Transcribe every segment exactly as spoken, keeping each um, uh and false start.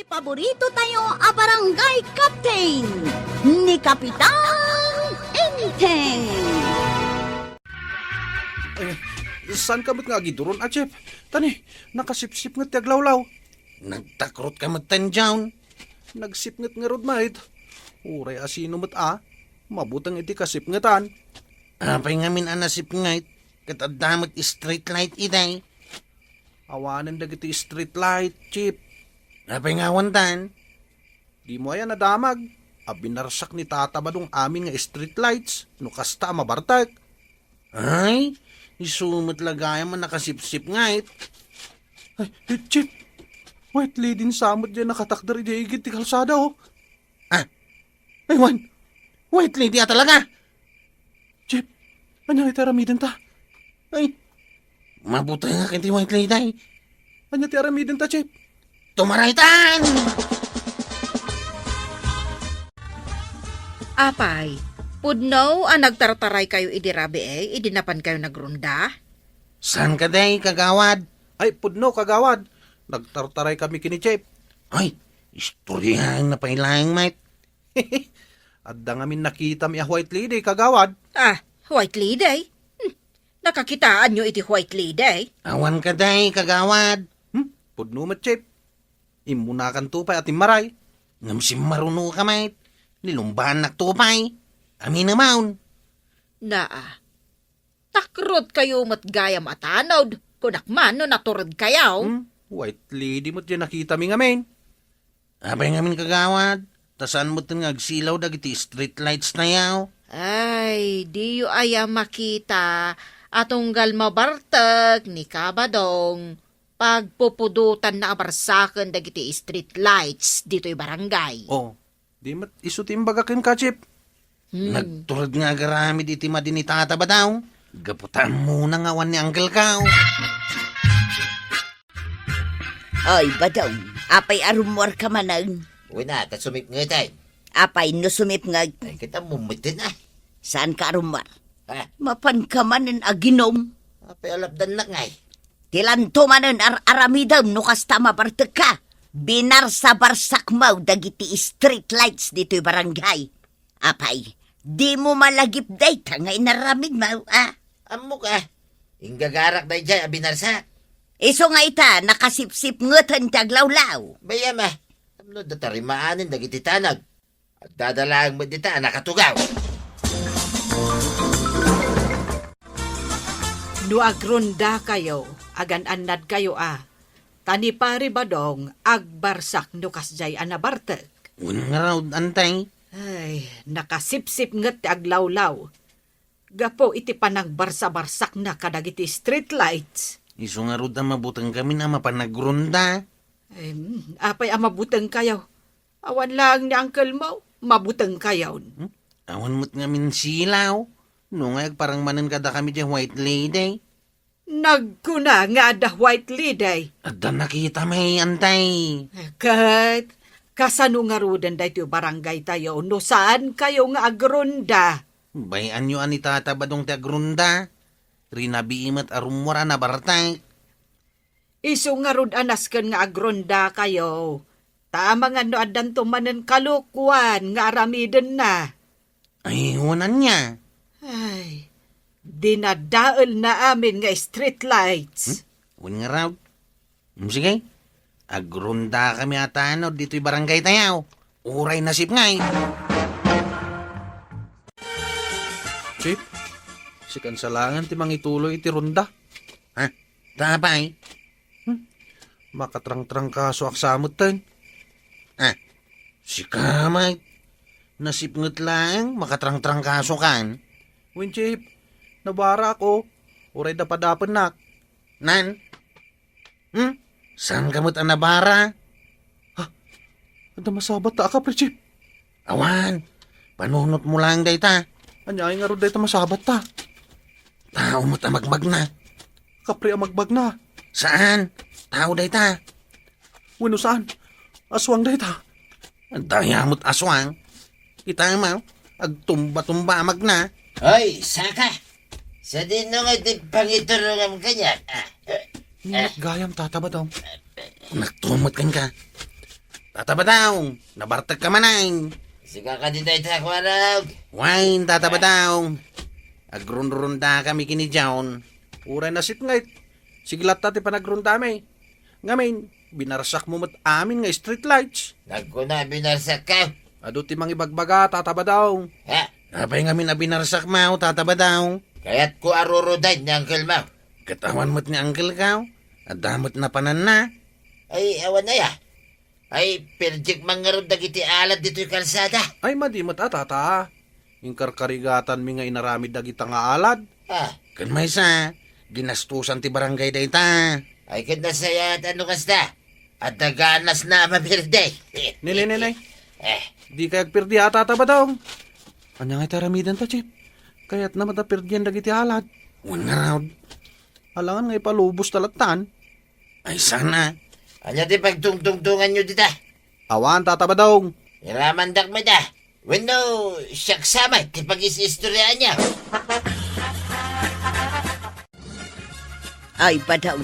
Paborito tayo a barangay captain, ni Kapitan Enteng. Ay, saan ka met nga agiduron a, Chip? Tani, nakasipsipnget ti aglawlaw. Nagtakrot ka met, Tan John. Nagsipnget ngarud met. Uray a sino met a, mabuteng iti kasipngetan. Apay ngamin a nasipnget? Ket adda met street light idiay. Awanen dagiti street light, Chip. Apay nga awan, Tan? Dimo aya nadamag a binarsak ni Tata Badong amin nga street lights no kasta a mabartek? Ay, isu met la gayam a nakasipsipnget. Ay, Chip, White Lady sa met diay nakatakder idiay igid ti kalsada, oh. Ah, ay, wen, White Lady a talaga. Chip, ania ti aramidenta? Ay, mabutengak iti White Lady. Ania ti aramidenta, Chip? Tumaraytan! Apay, pudno a nagtartaraykayo idi rabii, idi napankayo nagrunda? Saan kadi, kagawad? Ay, pudno, kagawad. Nagtartaraykami ken ni Chip. Ay, istoryaenna pay laeng met. Adda ngamin nakitami a White Lady, kagawad. Ah, White Lady? Hmm, nakakitaanyo iti White Lady? Awan kadi, kagawad. Hmm, pudno met, Chip. Immunakanto pay a timmaray. Ngem simmarunoka met. Nilumbannakto pay. Amin a maon. Naa. Takrotkayo met gayam a tanod, kunak man no naturedkayo. Hmm? White Lady met diay nakitami ngamin. Apay ngamin, kagawad, ta saan metten nga agsilaw dagiti street lights tayo? Ay, diyo aya makita a tunggal mabartek ni Kabadong, pagpupudotanna a barsaken dagiti street lights ditoy barangay. Oh, di met isu ti imbaga kenka, Chip. Hmm. Nagtured nga agaramid iti madi ni Tata Badong. Gapu ta ammona nga awan ni Uncle Kao. Oy, Badong, apay a rummuarka manen? Wen a, ta sumipnget ay. Apay no sumipnget? Ay, ket ammom metten ay. Saanka a rummuar? Ha? Mapanka manen aginom? Apay a lapdannak ngay? Ti lanto manen ar-aramidem no kasta a mabartekka. Binarsabarsakmo dagiti street lights ditoy barangay. Apay, dimo malagip dayta nga inaramidmo, a? Ammok a. Inggagarak daydiay a binarsak. Isu nga ita, nakasipsipngeten ti aglawlaw. Bay-am a. Tapno adda tarimaanen dagiti tanag. Addada laeng met dita a nakatugaw. No agrundakayo, agan-annadkayo a, ta ni Pari Badong agbarsak no kasdiay a nabartek. Wen ngarud, Antay? Ay, nakasipsipnget ti aglawlaw. Gapu iti panangbarsabarsakna kadagiti street lights. Isu ngarud a mabutengkamin a mapan agrunda. Em, apay a mabutengkayo? Awan laeng ni uncle mo, mabutengkayon. Hmm? Awan met ngamin silaw. No nga agparang manen kadakami diay White Lady. Nagkuna nga adda White Lady. Adda nakitami, Antay. Ket, kasano ngaruden daytoy barangay tayo no saankayo nga agrunda? Bay-anyo a ni Tata Badong ti agrunda. Rinabii met a rummuar a nabartek. Isu ngarud a nasken nga agrundakayo. Ta amangan no addanto manen kalokuan nga aramidenna. Ay, wen ania? Ay, dinadaelna amin nga street lights. Hmm? Wen ngarud? Hmm, sige. Agrundakami a tanod ditoy barangay tayo. Uray nasipnget. Chip, sikan sa laeng ti mangituloy iti runda. Ha? Ta apay? Hmm? Makatrangtrangkasoak sa metten. Ah, sika met. Nasipnget laeng, makatrangtrangkasokan. Wen, Chip, nabarak, o. Uray dapadapennak. Nan? Hmm? Saanka met a nabara? Ha? Adda masabatta a kapri, Chip? Awan. Panunotmo laeng dayta. Aniay ngarud dayta masabatta? Tao met a magmagna. Kapri a magmagna? Saan. Tao dayta. Wenno saan? Aswang dayta. Dayta met aswang. Kita mo, agtumba-tumba a magna. Hoy, saka! Sadino nga ti pangiturongam kaniak? Ah, eh, Ni eh. Gayam, Tata Badong. Naktumet kenka. Tata Badong, nabartekka manen. Sika kadi dayta, Kuarog? Wen, Tata Badong. Agrunrundakami ken ni John. Uray nasipnget, sige latta ti panagrundami. Ngamin, binarsakmo met amin nga street lights. Nagkuna, binarsakka? Adu ti mangibagbaga, Tata Badong. Ha? Apay ngamin a binarsakmo, Tata Badong? Kayatko a rurudayen ni uncle mo. Ket awan met ni uncle ko. Adda met napananna. Ay, awan aya. Ay, perdiek man ngarud dagiti alad ditoy kalsada. Ay, madi met a, Tata. Inkarkarigatanmi nga inaramid dagita nga alad. Ah. Ken maysa, ginastusan ti barangay dayta. Ay, ket nasayaat no kasta. Adda ganasna a maperde. Ne, ne, ne, ne. Eh. Dikay agperde a, Tata Badong. Ania ngay ti aramidenta, Chief? Kayatna met a perdian dagiti alad. Wen ngarud. Alangan nga ipalubos ta lattan. Ay, sana. Ania ti pagtungtungtonganyo dita? Awan, Tata Badong. Iramandak met a. Wenno, siak sa met ti pagis-istoryaanyo. Ay, Badong.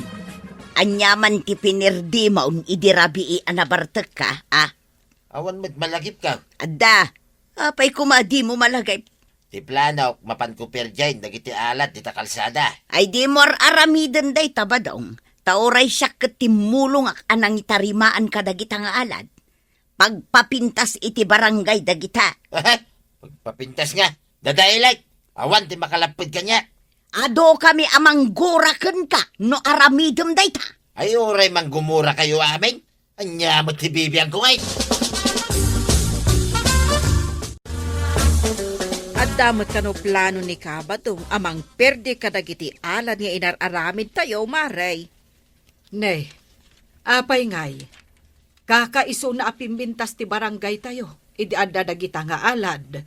Ania man ti pinerdimon idi rabii a nabartekka, a? Awan met malagipka. Adda. Apay koma dimo malagip? Ti planok, mapanko perdiaen dagiti alad dita kalsada. Ay, dimo ar-aramiden dayta, Badong. Ta uray siak ket timmulongak a nangitarimaan kadagita nga alad. Pagpapintas iti barangay dagita. Pagpapintas nga? Dadaelek! Awan ti makalapped kaniak. Adukami a manggura kenka no aramidem dayta. Ay, uray manggumurakayo amin. Ania met ti bibiangko ngay? Adda met kano plano ni Kabadong a mangperde kadagiti alad nga inar-aramidtayo, Mare? Ne, apay ngay? Kakaisuna a pimpintas ti barangaytayo idi adda dagita nga alad.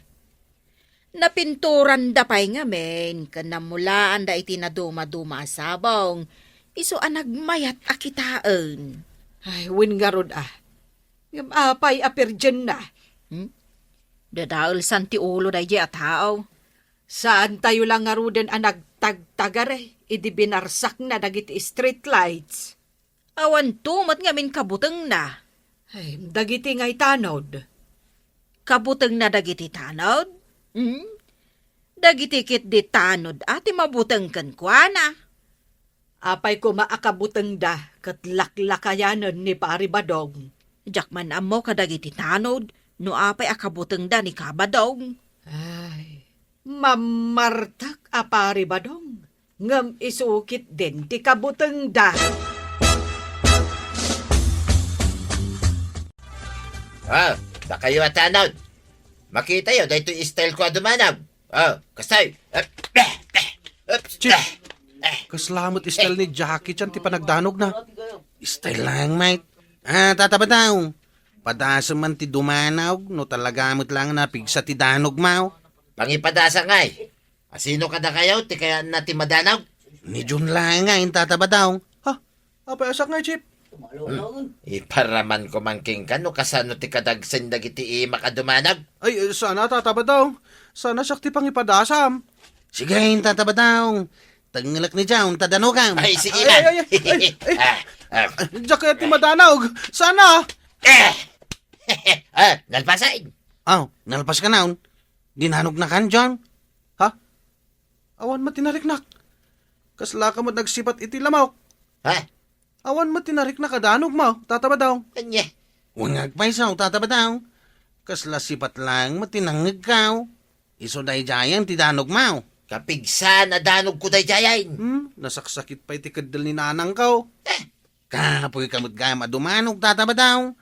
Napinturanda pay ngamin ken nammulaanda iti nadumaduma a sabong, isu a nagmayat a kitaen. Ay, wen ngarud a. Ngem apay a perdienna? Hmm? Dadaelsan ti ulo daydiay a tao. Saantayo la ngaruden a nagtagtagare idi binarsakna dagiti street lights. Awanto met ngamin kabutengna. Ay, dagiti ngay tanod? Kabutengna dagiti tanod? Hmm? Dagiti ketdi tanod a ti mabuteng kenkuana. Apay koma a kabutengda ket laklakayanen ni Pari Badong? Diak man ammo kadagiti tanod no apay a kabutengda ni Kabadong. Ay, mammartek a Pari Badong. Ngem isu ketdin ti kabutengda. Ah, dakayo a tanod. Makitayo daytoy style ko a dumanag. Ah, kastoy. Eh, eh, eh, eh, Chief, eh, eh. Kasla met style ni Jackie Chan ti panagdanogna. Style lang, mate. Ah, Tata Badong. Padasem man ti dumanag no talaga met lang napigsa ti danogmo. Pangipadasak ngay. Asino kadakayo ti kayatna ti madanag? Ni Jun laeng ngay, Tata Badong. Ha? Apay a siak ngay, Chief? Hmm. Iparamanko man kenka no kasano ti kadagsen dagiti imak a dumanag. Ay, eh, sana, Tata Badong. Sana siak ti pangipadasam. Sige, Tata Badong. Tengngelek ni John ta danogam. Ay, sige. Ay, ay, ay, ay, ay. Ah, ah. Diak kayat ti madanog. Sana. Eh! Ah, nalpasen. Aw, nalpaskanon? Dinanognakan, John? Ha? Awan met ti nariknak. Kaslaka met nagsipat iti lamok. Ha? Awan met ti nariknak a danogmo, Tata Badong. Ania? Wen nga agpayso, Tata Badong. Kasla sipat laeng met ti nangngegko. Isu daydiayen ti danogmo. Kapigsaan a danogko daydiayen. Hmm, nasaksakit pay ti keddel ni nanangko. Eh, Kapoyka met gayam a dumanog, Tata Badong.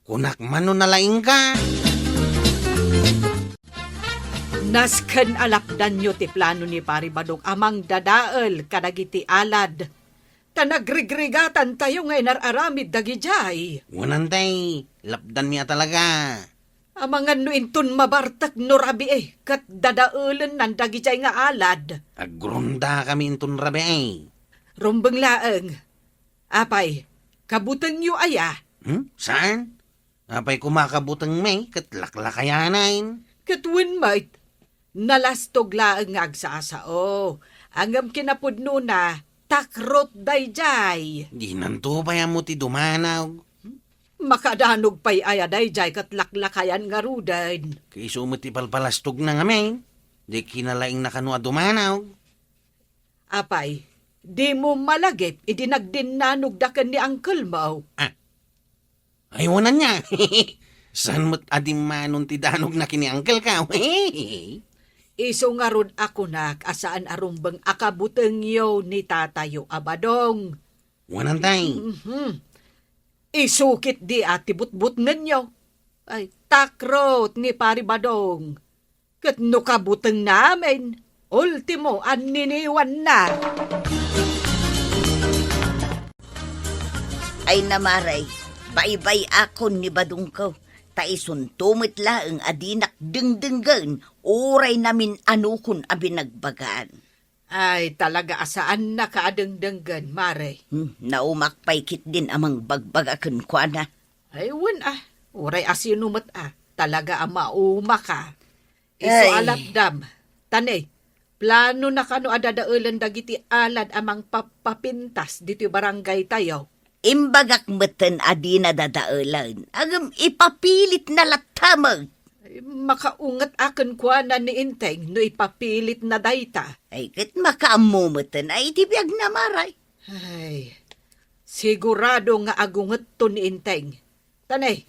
Kunak man no nalaingka. Nasken a lapdanyo ti plano ni Pari Badong a mangdadael kadagiti alad. Ta nagrigrigatantayo nga inar-aramid dagidiay. Wen, lapdanmi a talaga. Amangan no inton mabartek no rabii ket dadaelennan dagidiay nga alad. Agrundakami inton rabii. Rumbeng laeng. Apay, kabutengyo aya? Hmm? Saan? Apay koma kabutengmi ket laklakayanen? Ket wen met, nalastog laeng nga agsasao. Ngem kinapudnona, takrot daydiay. Dinanto pay ammo ti dumanog. Hmm? Makadanog pay aya daydiay ket laklakayan ngaruden. Ket isu met ti palpalastogna ngamin. Di kinalaingna kano a dumanaw. Apay, dimo malagip idi nagdinnanogda ken ni uncle mo? Ah. Ay, wen ania. Saan met a dimmanon ti danogna ken ni uncle ko? Isu ngarud a kunak a saan a rumbeng a kabutengyo ni tatayo a Badong. Wen, tay. Mhm. Isu ketdi a ti butbutngenyo. Ay, takrot ni Pari Badong. Ket no kabutengna amin, ultimo, anniniwanna. Ay, Maray, baybay-akon ni Badongko, ta isunto met laeng a dinak dengdenggen uray namin-anokon a binagbagaan. Ay, talaga a saannaka a dengdenggen, Mare. Hmm, naumak pay ketdin a mangbagbaga kenkuana. Ay, wen a, uray a sino met a, talaga a maumaka. Isu a lapdam. Tane, planona kano a dadaelen dagiti alad a mangpappapintas ditoy barangaytayo? Imbagak metten a dina dadaelen. Ngem ipapilitna latta met. Ay, makaunget a kenkuana ni Enteng no ipapilitna dayta. Ay, ket makaammo metten a iti biagna, Maray. Ay, sigurado nga agungetto ni Enteng. Tane,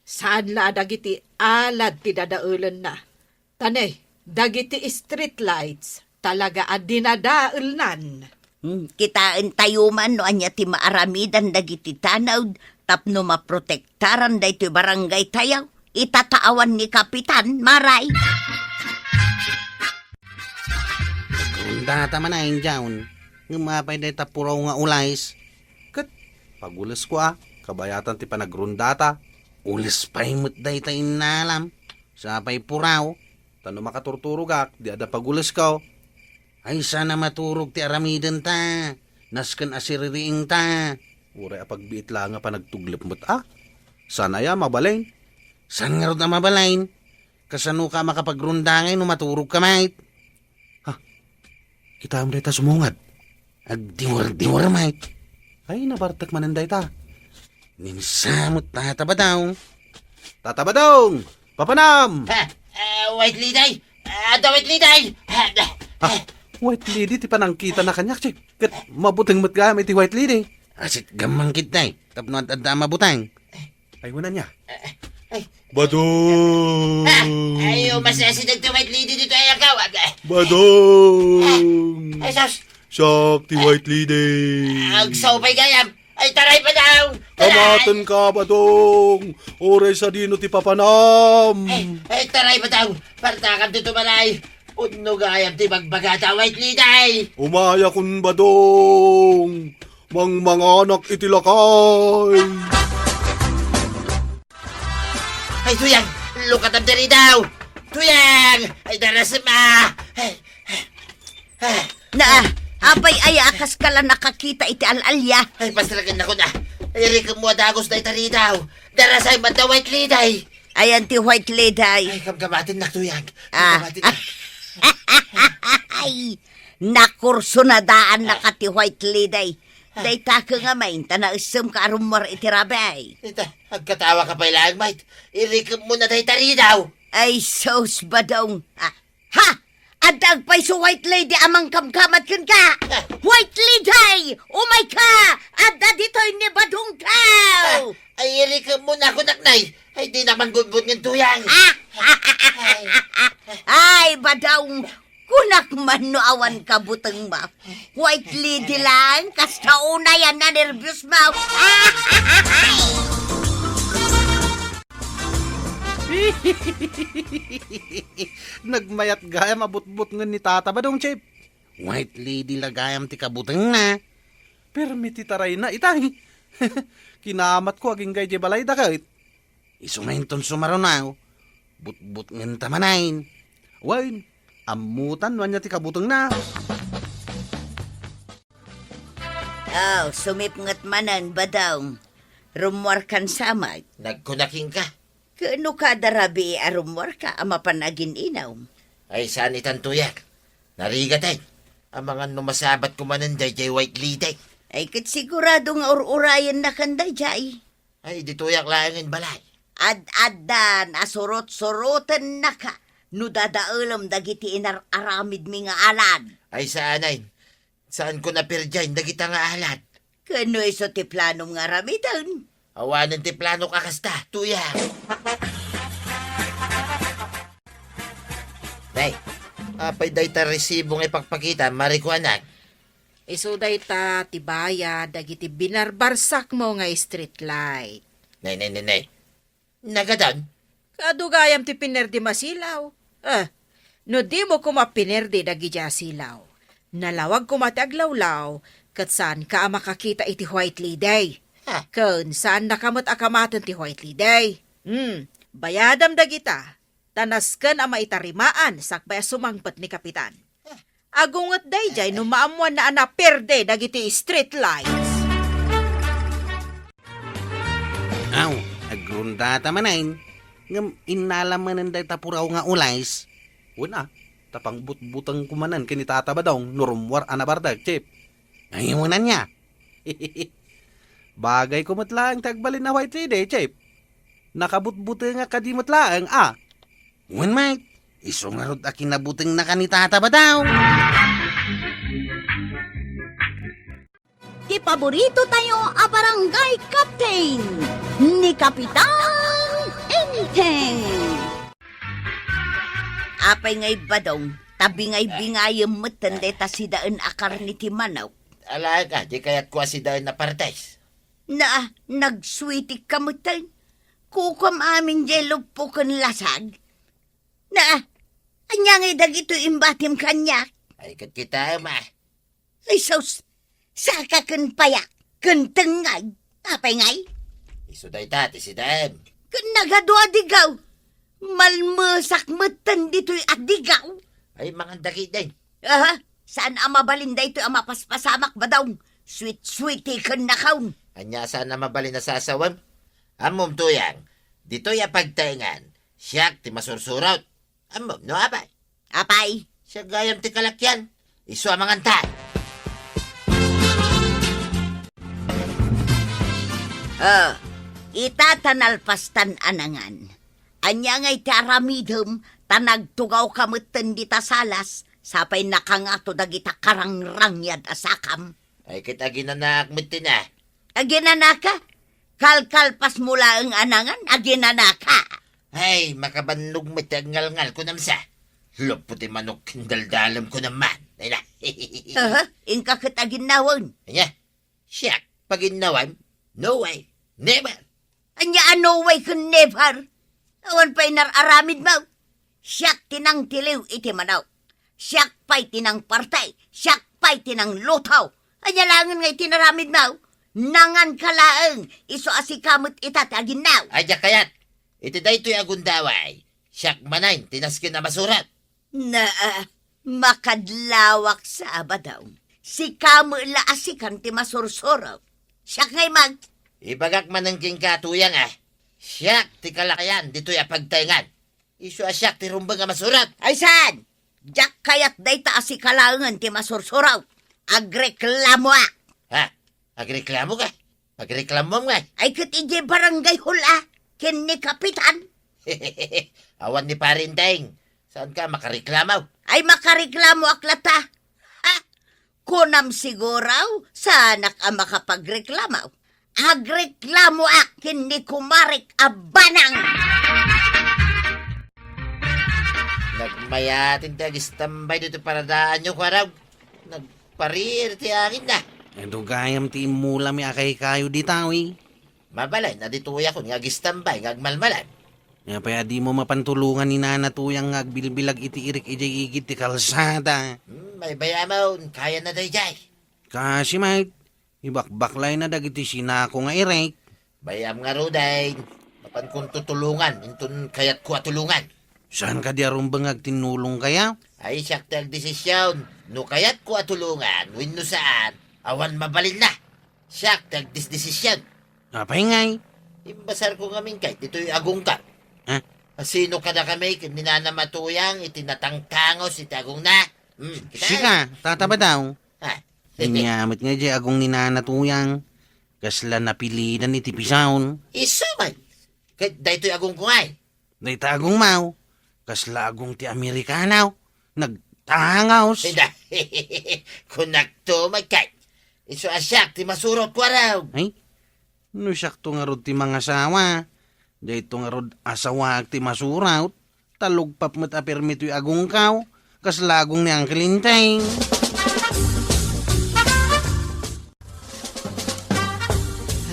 saan la a dagiti alad ti dadaelenna. Tane, dagiti street lights, talaga a dinadaelnan. Hmm, kitaentayo man no ania ti maaramidan dagiti tanod tapno maprotektaran daytoy barangaytayo, ita ta awan ni Kapitan, Maray. Rondata man a, Injaon. Ngem apay dayta puraw nga ulayes? Ket pagulesko a, kabayatan ti panagrondata. Ules pay met dayta innalam. Sapay puraw, ta no makaturturogak, di adda pagulesko. Ay, saan a maturog ti aramidenta. Nasken a siririingta. Uray a pagbiit laeng a panagtuglep met a. Saan aya mabalin? Saan ngarud a mabalin? Kasanoka a makapagronda ngay no maturogka met? Ha? Kitaem dayta sumungad. Agdiwer-diwer met. Ay, nabartek manen dayta. Ninsa met Tata Badong. Tata Badong! Papanam! Ha? Ah, White Lady! Ah, adda White Lady! Ah, ah, Ha? White Lady ti panangkitana kaniak, Chief. Ket mabuteng met gayam iti White Lady. Asit gammang ketdi, tapno ad-adda a mabuteng. Ay, wen ania. Ay. Badong! Ah, ay, umasideg ti White Lady ditoy agawad. Badong! Ah, ay, sus! Siak ti White Lady. Agsaw pay gayam. Ay, taray, Badong! Taray! Kamatenka, Badong! Uray sadino ti papanam! Ay, ay, taray, Badong! Partakam ti tumalay! Pudno gayam ti bagbagata, White Lady! Umayakon, Badong! Mangmanganak iti lakay! Ay, Tuyang! Lukatam diri daw! Tuyang! Ay, darasem a! Ay, ay, ay. Na, apay aya a kaskala nakakita iti al-alia? Ay, pasragennakon a. Ay, irikemmo a dagus dayta ridaw. Darasay met da White Lady. Ayan ti White Lady. Ay, kamkamatennak, Tuyang. Ah. Kamkamatennak. Ay, nakursunadaannaka ti White Lady. Dayta ket nga main, ta naessemka a rummuar iti rabii. Ita, agkatawa ka pay laeng, mait. Irikemmo na dayta ridaw. Ay, sus, Badong. Ah, ha? Adda agpayso White Lady a mangkamkamat kenka? Ah. White Lady! Umayka! Adda ditoy ni Badongko! Ah, ay, irikemmo na, kunaknay. Ay, di naman gunbot ngen Tuyang. Ah! Ay. Ay, Badong! Kunak man no awan kabutengmo. White Lady lang, kasta unay a nanerbios mo. Nagmayat gayam a butbutngen ni Tata Badong, Chief. White Lady la gayam ti kabutengna. Permi ti tarayna itay. Kinamatko agingga idiay balayda ket. Isu nga inton sumaruno, butbutngenta manen. Wen, ammotan no ania ti kabutengna. Oh, sumipnget manen, Badong. Rummuarkan sa met. Nagkuna kenka. Ket no kada rabii a rummuarka a mapan agin-inum? Ay, saan itan, Tuyang. Narigaten. Amangan no masabatko manen daydiay White Lady. Ay, ket sigurado nga ur-urayennakan daydiay. Ay, ditoyak laengen balay. Ad-addan a surot-surotennaka no dadaelem dagiti inar-aramidmi nga alad. Ay, saan ay. Saanko naperdiay dagita nga alad. Ken no isu ti planom nga aramiden? Awanen ti planok a kasta, Tuyang. Nay, apay dayta resibo nga ipakpakita, marikuanak? Isu dayta ti bayad dagiti binarbarsakmo nga street light. Nay, nay, nay, nay. Nagadan? Adu gayam ti pinerdi masilaw. Eh, no dimo koma pinerdi dagiti asilaw, nalawag koma ti aglawlaw, ket saanka a makakita iti white lady. Ha? Ken saannaka met a kamaten ti white lady. Hmm, bayadam dagita, ta nasken a maitarimaan sakbay a sumangpet ni Kapitan. Agunget daydiay no maammoanna a naperde dagiti street lights. Aw, agrundata manen. Ngem innala manen dayta puraw nga ules. Wen a, ta pangbutbutengko manen ken ni Tata Badong no rummuar a nabartek, Chief. Ay, wen ania? Bagayko met laeng ti agbalin a white lady, Chief. Nakabutbutengak kadi met laeng, a. Wen met, isu ngarud a kinabutengnaka ni Tata Badong. Ti paborito tayo a barangay captain, ni Kapitan Enteng. Apay ngay, Badong, ta bingay-bingayem metten dayta sidaen a karne ti manok. Alaek a, di kayatko a sidaen a partes. Na, nagsuitik ka metten. Kukuam amin jay luppo ken lasag. Na, ania ngay dagitoy imbatim kaniak? Ay, ket kitaem a. Ay, sus! Saka ken payak, ken tengngay. Apay ngay? Isu dayta ti sidaem. Ken nagadu a digaw. Malmesak metten ditoy a digaw. Ay, mangan dagiti. Aha, saan a mabalin daytoy a mapaspasamak, Badong. Sweet-sweet ti ken nakaon. Ania saan a mabalin a sasawem? Ammom, Tuyang, ditoy a pagtaengan, siak ti masursurot. Ammom no apay? Apay? Siak gayam ti kalakian. Isu a manganta. Ah, ita ta nalpastan a nangan. Ania ngay ti aramidem ta nagtugawka metten dita salas, sapay nakangato dagita karangrangyad a sakam? Ay, ket aginanaak metten a. Aginanaka? Kalkalpasmo laeng a nangan, aginanaka. Ay, makabannog met ti agngalngal, kunam sa. Luppo ti manok ken daldalem, kunam man. Ay na. Aha, inka ket aginnawen. Ania? Siak, paginnawem? No way. Never. Ania a no way ken never? Awan pay inar-aramidmo. Siak ti nangtiliw iti manok. Siak pay ti nangparti. Siak pay ti nangluto. Ania laengen nga iti inaramidmo? Nanganka laeng, isu a sika met ita ti aginnaw. Ay, diak kayat. Iti daytoy a gundaway, siak manen ti nasken a masurot. Naa, makadlawak sa a, Badong. Sika met la a sikan ti masursurot. Siak ngay mag- Ibagak manen kenka, Tuyang, a. Siak ti kalakian ditoy a pagtaengan. Isu a siak ti rumbeng a masurot. Ay saan? Diak kayat dayta a sika laengen ti masursurot. Agreklamoak. Ha? Agreklamoka? Agreklamoam ngay? Ay ket idiay barangay hall a, ken ni Kapitan. Awan ni Pare Enteng. Saanka a makareklamo? Ay makareklamoak latta. Ha? Kunam siguro, saanak a makapagreklamo. Agreklamoak ken ni kumarek a banang. Nagmayaten ti agistambay ditoy paradaanyo, kuaraw. Nagpariir ti angin na. Adu gayam ti immulami a kaykayo dita, wi. Mabalin a ditoyakon nga agistambay nga agmalmalam. Apay a dimo mapan tulongan ni Nana Tuyang nga agbilbilag iti irik idiay igid ti kalsada? Hmm, maybay-amon, kayana daydiay. Kasi met, ibakbaklayna dagiti sinako nga irik. Bay-am ngaruden, mapankon tutulongan inton kayatko a tulongan. Saan kadi a rumbeng nga agtinnulongka? Ay, siak ti agdesisyon no kayatko a tulongan wenno saan, awan mabalinna. Siak ti agdesdesisyon. Apay ngay? Imbasarko ngamin kay ditoy agongko. Ha? Asino kadakami ken ni Nana Tuyang iti natangtangos iti agongna? Hmm, kita? Sika, Tata Badong. Ha? Ania met nga idiay agong ni Nana Tuyang. Kasla napilidan iti pisaon. Isu man. Ket daytoy agongko ngay. Dayta agongmaw, kasla agong ti Amerikanaw. Nagtangos. Ay, da. Kunakto, magkay. Isu a siak ti masurot, kuarog. Ay, no siakto ngarud ti mangasawa, dayto ngarud asawaak ti masurot, talugpap met a permi toy agongkaw, kasla agong ni Uncle Enteng.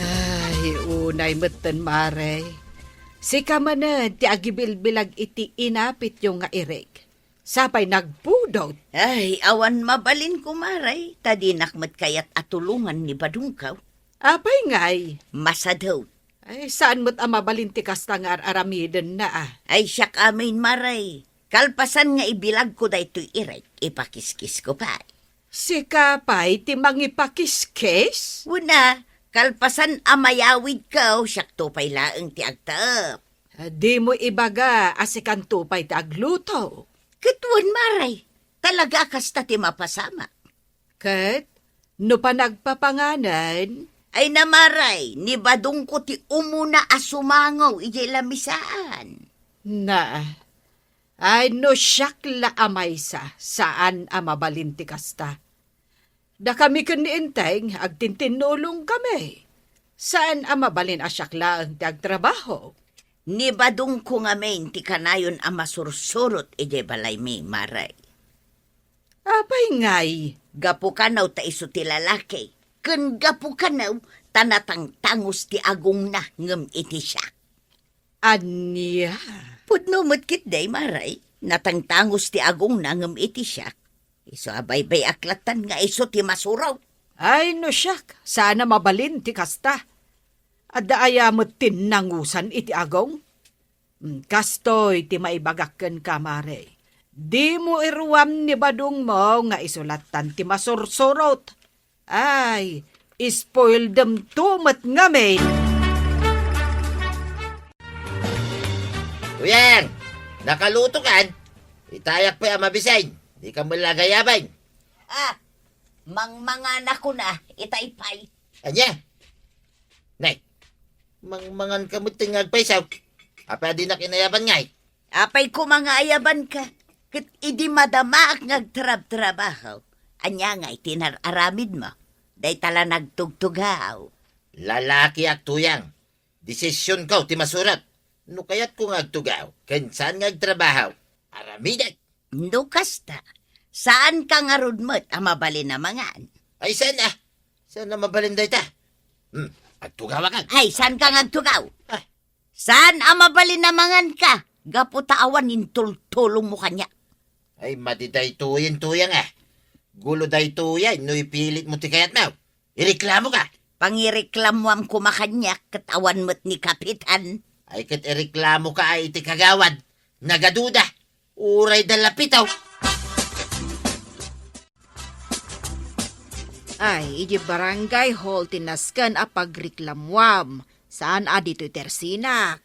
Ay, unay metten, Mare. Sika manen ti agibilbilag iti inapityo nga irek. Sapay nagpudot. Ay, awan mabalin, kumare, ta dinak met kayat a tulongan ni badongkaw. Apay ngay? Masadot. Ay, saan met a mabalin ti kasta nga ar-aramidenna, a? Ay, siak amin, Mare. Kalpasan nga ibilagko daytoy irek, ipakiskisko pay. Sika pay ti mangipakiskis? Wen a, kalpasan a mayawidko, siakto pay laeng ti agtaep. Dimo ibaga a sikanto pay ti agluto. Ket wen, Mare, talaga a kasta ti mapasamak. Ket no panagpapanganen? Ay, Mare, ni badongko ti umuna a sumangaw idiay lamisaan. Na, ay, no siak la a maysa, saan a mabalin ti kasta. Dakami ken ni Enteng, agtintinnulongkami. Saan a mabalin a siak laeng ti agtrabaho. Ni badongko ngamin ti kanayon a masursurot idiay balaymi, Mare. Apay ngay? Gapu kano ta isu ti lalaki, ken gapu kano ta natangtangos ti agongna ngem iti siak. Ania? Pudno met ketdi, Mare, natangtangos ti agongna ngem iti siak. Isu a baybay-ak lattan nga isu ti masurot. Ay, no siak, saan a mabalin ti kasta. Adda aya met ti nangusan iti agong? Mm, kastoy ti maibagak kenka, Mare. Dimo iruam ni badongmo nga isu lattan ti masursurot. Ay, spoildemto met ngamin. Tuyang, nakalutokan? Itayak pay a mabisin. Dika met la agayaban. Ah, mangmanganakon a, itay pay. Ania? Nay, mangmanganka met nga agpaysaw. Apay a dinak inayaban ngay? Apay koma nga ayabanka, ket idi madamaak nga agtrabtrabaho, ania ngay ti inar-aramidmo? Dayta la nagtugtugaw. Lalakiak, Tuyang. Desisionko ti masurot. No kayatko nga agtugaw, ken saan nga agtrabaho, aramidek. No kasta, saanka ngarud met a mabalin a mangan. Ay, saan a? Saan a mabalin dayta? Hmm, agtugawakan. Ay, saanka nga agtugaw? Ah. Saan a mabalin a manganka? Gapu ta awan intultulongmo kaniak. Ay, madi daytoyen, Tuyang a. Gulo daytoyen no ipilitmo ti kayatmo. Ireklamoka. Pangireklamoam koma kaniak ket awan met ni Kapitan. Ay, ket ireklamoka a iti kagawad. Nagaduda. Uray da lapitaw. Ay, iti barangay hall ti nasken a pagreklamoam. Saan a ditoy tersinak.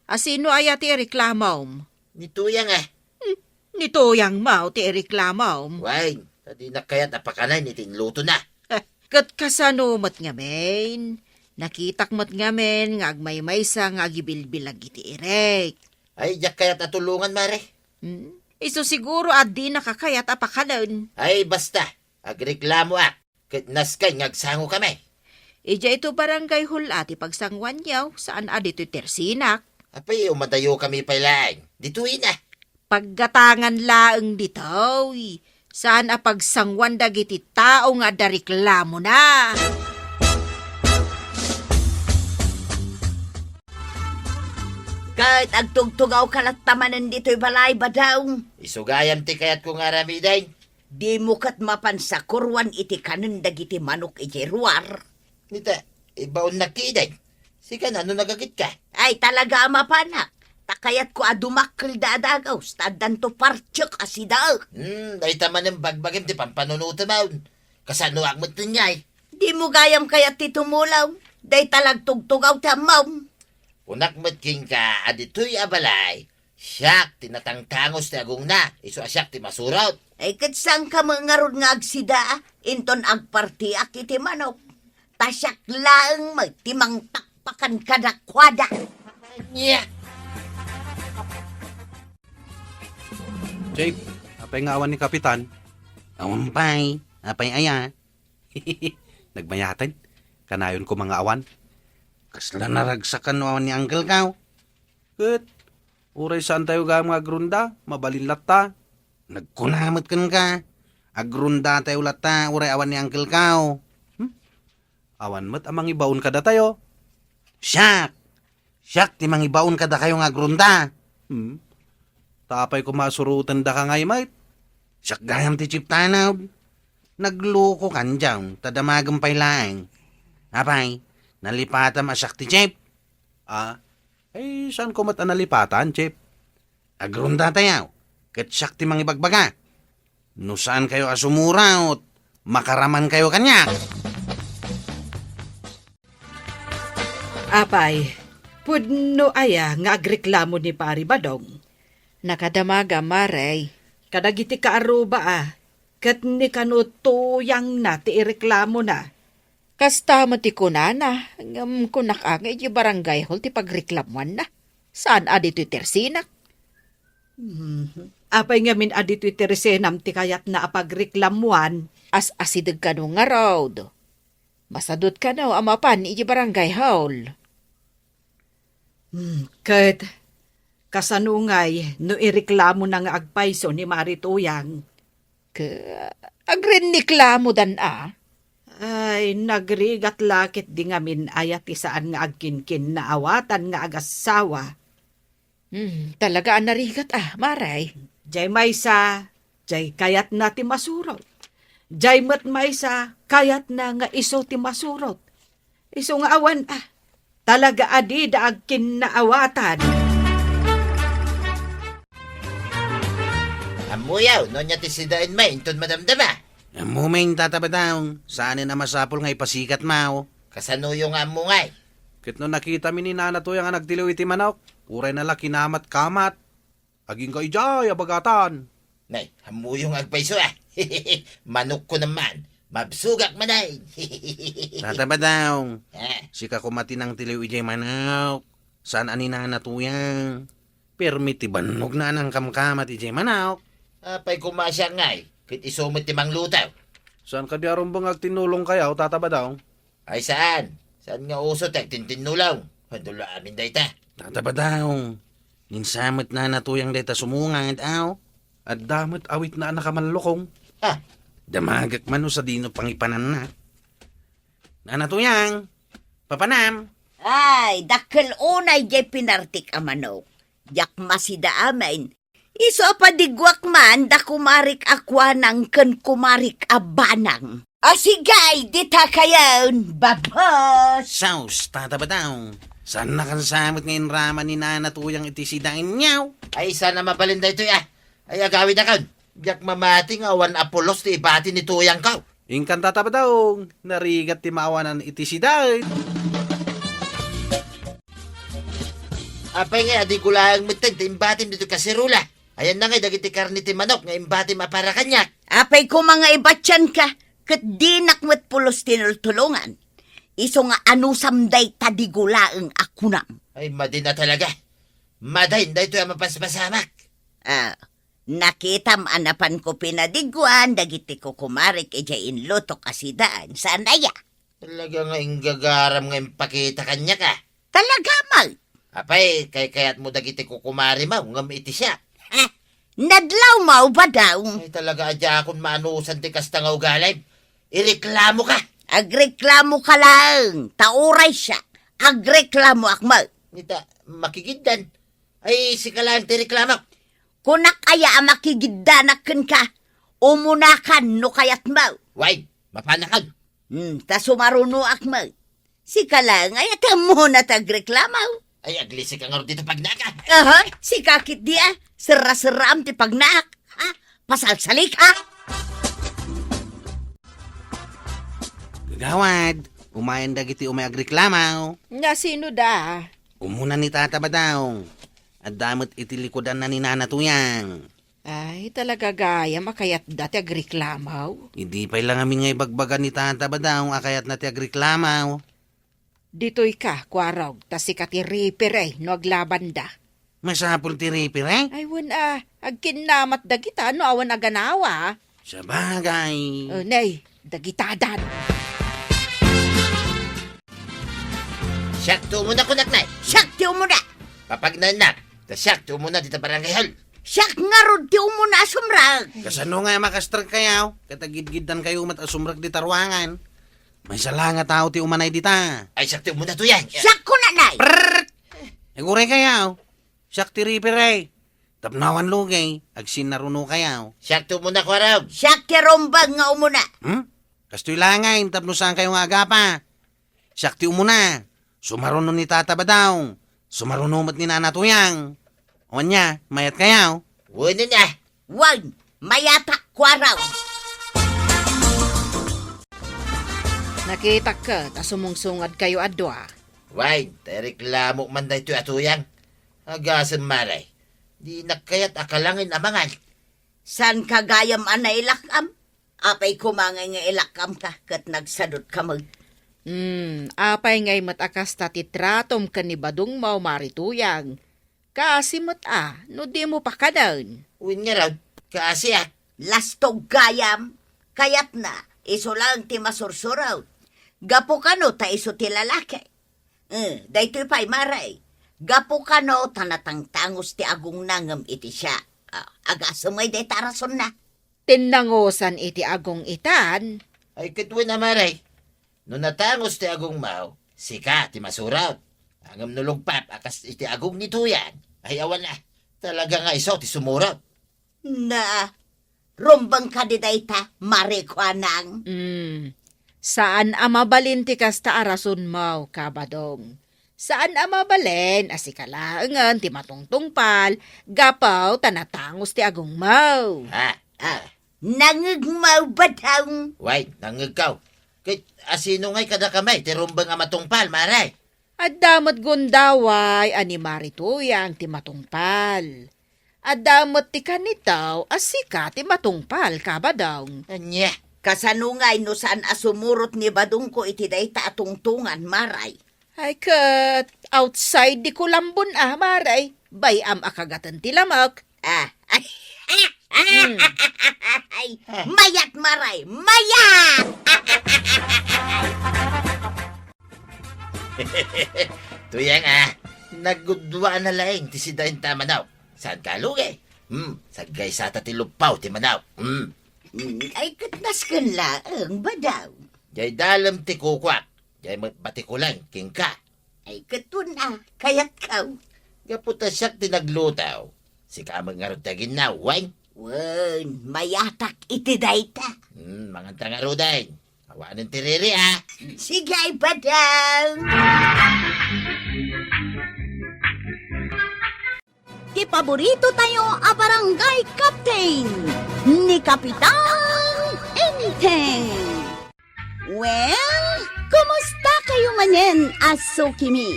A sino aya ti ireklamom? Ni Tuyang a. Hmm, ni Tuyang maw ti ireklamom? Wen, ta dinak kayat a pakanayen iti inlutona. Eh, ket kasano met ngamin? Nakitak met ngamin nga agmaymaysa nga agibilbilag iti irek. Ay, diak kayat a tulongan, Mare. Hmm? Isu siguro a dinaka kayat a pakanen. Ay, basta. Agreklamoak. Ket nasken nga agsangokami. Idiay ito barangay hall a ti pagsanguanyo, saan a ditoy tersinak. Apay, umadayokami pay laeng. Ditoyen a. Paggatangan laeng ditoy. Saan a pagsanguan dagiti tao nga adda reklamona. Ket agtugtugawka latta manen ditoy balay, Badong. Isu gayam ti kayatko nga aramiden. Dimo ket mapan sakuroan iti kanen dagiti manok iti ruar. Nita, ibaonnak ti ideg. Sika na, no nagagitka? Ay, talaga a mapanak. Ta kayatko a dumakkel da a dagus, ta addanto partek a sidaek. Hmm, dayta manen bagbagim ti pampanunotem. Kasanoak met ngay? Dimo gayam kayat ti tumulong. Dayta la agtugtugaw ti ammom. Kunak met kenka a ditoy a balay, siak ti natangtangos ti agongna, isu a siak ti masurot. Ay, ket saanka met ngarud nga agsida, inton agpartiak iti manok. Ta siak laeng met ti mangpakpakan kadakuada. Nya. Jake, apay nga awan ni Kapitan? Awan pay. Apay aya? Nagmayaten. Kanayon ko nga awan. Kasla naragsakan no awan ni Uncle Kao. Ket, uray saan tayo gayam nga agrunda, mabalin latta. Nagkuna met kenka, agrunda tayo latta, uray awan ni Uncle Kao. Hmm? Awan met a mangibaon kadatayo. Siak! Siak ti mangibaon kadakayo nga agrunda. Hmm? Ta apay koma a surotendaka ngay met? Siak gayam ti chief tanod. Naglukokan diay, ta damagem pay laeng. Apay, nalipatam a siak ti chief? Ah, ay, saan ko met a nalipatan, chief? Agrunda tayo, ket siak ti mangibagbaga. No saan kayo a sumuraot, makaraman kayo kaniak. Apay, pudno aya nga agreklamo ni Pari Badong? Nakadamaga, Mare. Kadagiti kaaruba a, ket ni kano tuyangna ti ireklamona. Kasta met ti kunana, ngem kunak a nga idiay barangay hall ti pagreklamuanna. Saan a ditoy tersenak? Mhm. Apay ngamin a ditoy tersenam ti kayatna a pagreklamuan? As-asideg kano ngarud. Masadut kano a mapan idiay barangay hall. Hmm, ket kasano ngay no ireklamona nga agpayso ni Mari Tuyang? Ke, agrenniklamodan a? Ay, nagrigat la ketdi ngamin aya ti saan nga agkinkinnaawatan nga agassawa. Hmm, talaga a narigat a, Mare. Jay maysa, jay kayatna ti masurot. Jay met maysa, kayatna nga isu ti masurot. Isu nga awan a, talaga a dida agkinnaawatan. Ammoyo, no ania ti sidaenmi inton madamdama? Ammomin, Tata Badong, saanen a masapul nga ipasikatmo. Kasanoyo nga ammo ngay? Ket no nakitami ni Nana Tuyang a nagtiliw iti manok, uray na la kinamat-kamat. Agingga idiay a bagatan. Nay, ammoyo nga agpayso a. Manokko naman. Mabsogak manen. Tata Badong, ah, sika koma ti nangtiliw idiay manok. Saan a ni Nana Tuyang. Permi ti bannogna a nangkamkamat idiay manok. Apay koma siak ngay, ket isu met ti mangluto. Saan kadi a rumbeng nga agtinnulongkayo, Tata Badong? Ay saan. Saan nga uso ti agtintinnulong? Adu la amin dayta. Tata Badong, ninsamet Nana Tuyang dayta sumungad, aw. Adda met awitna a nakamallukong. Ah. Damagek man no sadino pangipananna. Nana Tuyang, papanam. Ay, dakkel unay jay pinartik a manok. Diak masida amin. Isu a padiguak man da kumarik a Kuanang ken kumarik a Banang. Asigay, dita kayon, babos! Sus, Tata Badong. Saannak a nasamet nga inraman ni Nana Tuyang iti sidaenyo? Ay, saan a mabalin daytoy a. Ay, agawidakon. Diak mamati nga awan a pulos ti ibati ni Tuyangko. Inkan, Tata Badong, narigat ti maawanan iti sidaen. Apay ngay a di gulaeng metten ti imbatim ditoy kaserola? Ayanna ngay dagiti karne ti manok nga imbatim a para kaniak? Apay koma nga ibatianka, ket dinak met pulos tinultulongan. Isu nga anusam dayta di gulaeng a kunam. Ay, madi na talaga. Madi daytoy a mapaspasamak. Ah, nakitam a napanko pinadiguan dagiti kukumarik idiay inlutok a sidaen. Saan aya? Talaga nga inggagaram nga impakita kaniak a. Talaga, Mal? Apay, kaykayatmo dagiti kukumarimo ngem iti siak. Ah, nadlawmo, Badong. Ay, talaga a diakon maanusan ti kasta nga ugalim. Ireklamoka. Agreklamoka laeng, ta uray siak, agreklamoak met. Ita, makigiddan. Ay, sika laeng ti reklamok. Kunak aya a makigiddanak kenka? Umunakan no kayatmo. Wen, mapanakon. Hmm, ta sumarunoak met. Sika laeng aya ti ammona ti agreklamo. Ay, aglisik ka ngarud dita pagnaak a. Aha, sika ketdi a. Serra-serraam ti pagnaak. Ha? Pasalsalik, ha? Gagawad, umayen dagiti umay agreklamo. Nga sino da? Umuna ni Tata Badong. Adda met iti likudanna ni Nana Tuyang. Ay, talaga gayam a kayatda ti agreklamaw. Idi pay la ngamin nga ibagbaga ni Tata Badaw a kayatna ti agreklamaw. Ditoy ka, Kuarog, ta sika ti referee no aglabanda. Masapul ti referee? Ay, wen a, agkinnamat dagita no awan a ganawa. Sabagay. O, nay, dagitadan. Siak ti umuna, kunak, nay. Siak ti umuna. Papagnaennak, ta siak ti umuna dita barangay hall. Siak ngarud ti umuna a sumrek. Kasano nga a makastrek kayaw? Ket agidgiddan kayo met a sumrek dita ruangan. Maysa la nga tao ti umanay dita. Ay, siak ti umuna, Tuyang. Siak, kuna, nay. Prrrr! Aguray kayaw. Siak ti referee. Tapno awan lugay, agsinnaruno kayaw. Siak ti umuna, Kuarog. Siak ti rumbeng nga umuna. Hmm? Kastoy la ngay, tapno saan kayo nga agapa. Siak ti umuna. Sumaruno ni Tata Badaw. Sumaruno met ni Nana Tuyang. Wen a, mayat kayaw? Wen a. Wen, mayatak, Kuarog. Nakitak ket a sumungsungad kayo a dua. Wen, ta ireklamo man daytoy a Tuyang. Agasem, Mare. Dinak kayat a kalangen a mangan. Saan ka gayam a nailak-am? Apay koma ngay nga ilak-amka ket nagsadutka met? Hmm, apay ngay met a kasta ti tratom ken ni Badongmo, Mare Tuyang? Kaasi met a, no dimo pakanen. Wen ngarud, kaasiak. Lastog gayam, kayatna, isu laeng ti masursurot. Gapu kano ta isu ti lalaki. Eh, daytoy pay, Mare. Gapu kano ta natangtangos ti agongna ngem iti siak. Ah, agasem ngay dayta a rasonna. Tinnangosan iti agong itan. Ay, ket wen a, Mare. No natangos ti agongmo, sika ti masurot. Ngem no lugpap a kas iti agong ni Tuyang, ay awan a. Talaga nga isu ti sumurot. Na, rumbeng kadi dayta, Mare Kuanang? Mm. Saan a mabalin ti kasta a rasonmo, Kabadong. Saan a mabalin a sika laengen ti matungtungpal gapu ta natangos ti agongmo. Ah, ah. Nangngegmo, Badong? Way, nangngegko. Ket asino ngay kadakami ti rumbeng a matungpal, Mare? Adda met gundaway a ni Mare Tuyang ti matungpal. Adda met ti kanitaw a sika ti matungpal, Kabadong. Ania? Kasano ngay no saan a sumurot ni Badongko iti dayta a tungtungan, Mare? Ay, ket outside di kulambon a, Mare. Bay-am a kagaten ti lamek. Ah, ay, ah, ah. Hmm. Ay, mayat, Mare, mayat! Tuyang a, nagudua na laeng ti sidaenta a manok. Saan ka, lugi? Hmm, saggaysata ti luppaw ti manok. Hmm. Hmm, ay, ket nasken laeng, Badong. Jay dalem ti kukuak, jay met batikulan kenka. Ay, ket wen a, kayatko. Gapu ta siak ti nagluto. Sika met ngarud ti aginnaw, wen? Wen, mayatak iti dayta. Hmm, manganta ngaruden. Awanen ti riri, a. Sige, Badong. Ti paborito tayo a barangay captain, ni Kapitan Enteng. Well, kumusta kayo manen a sukimi?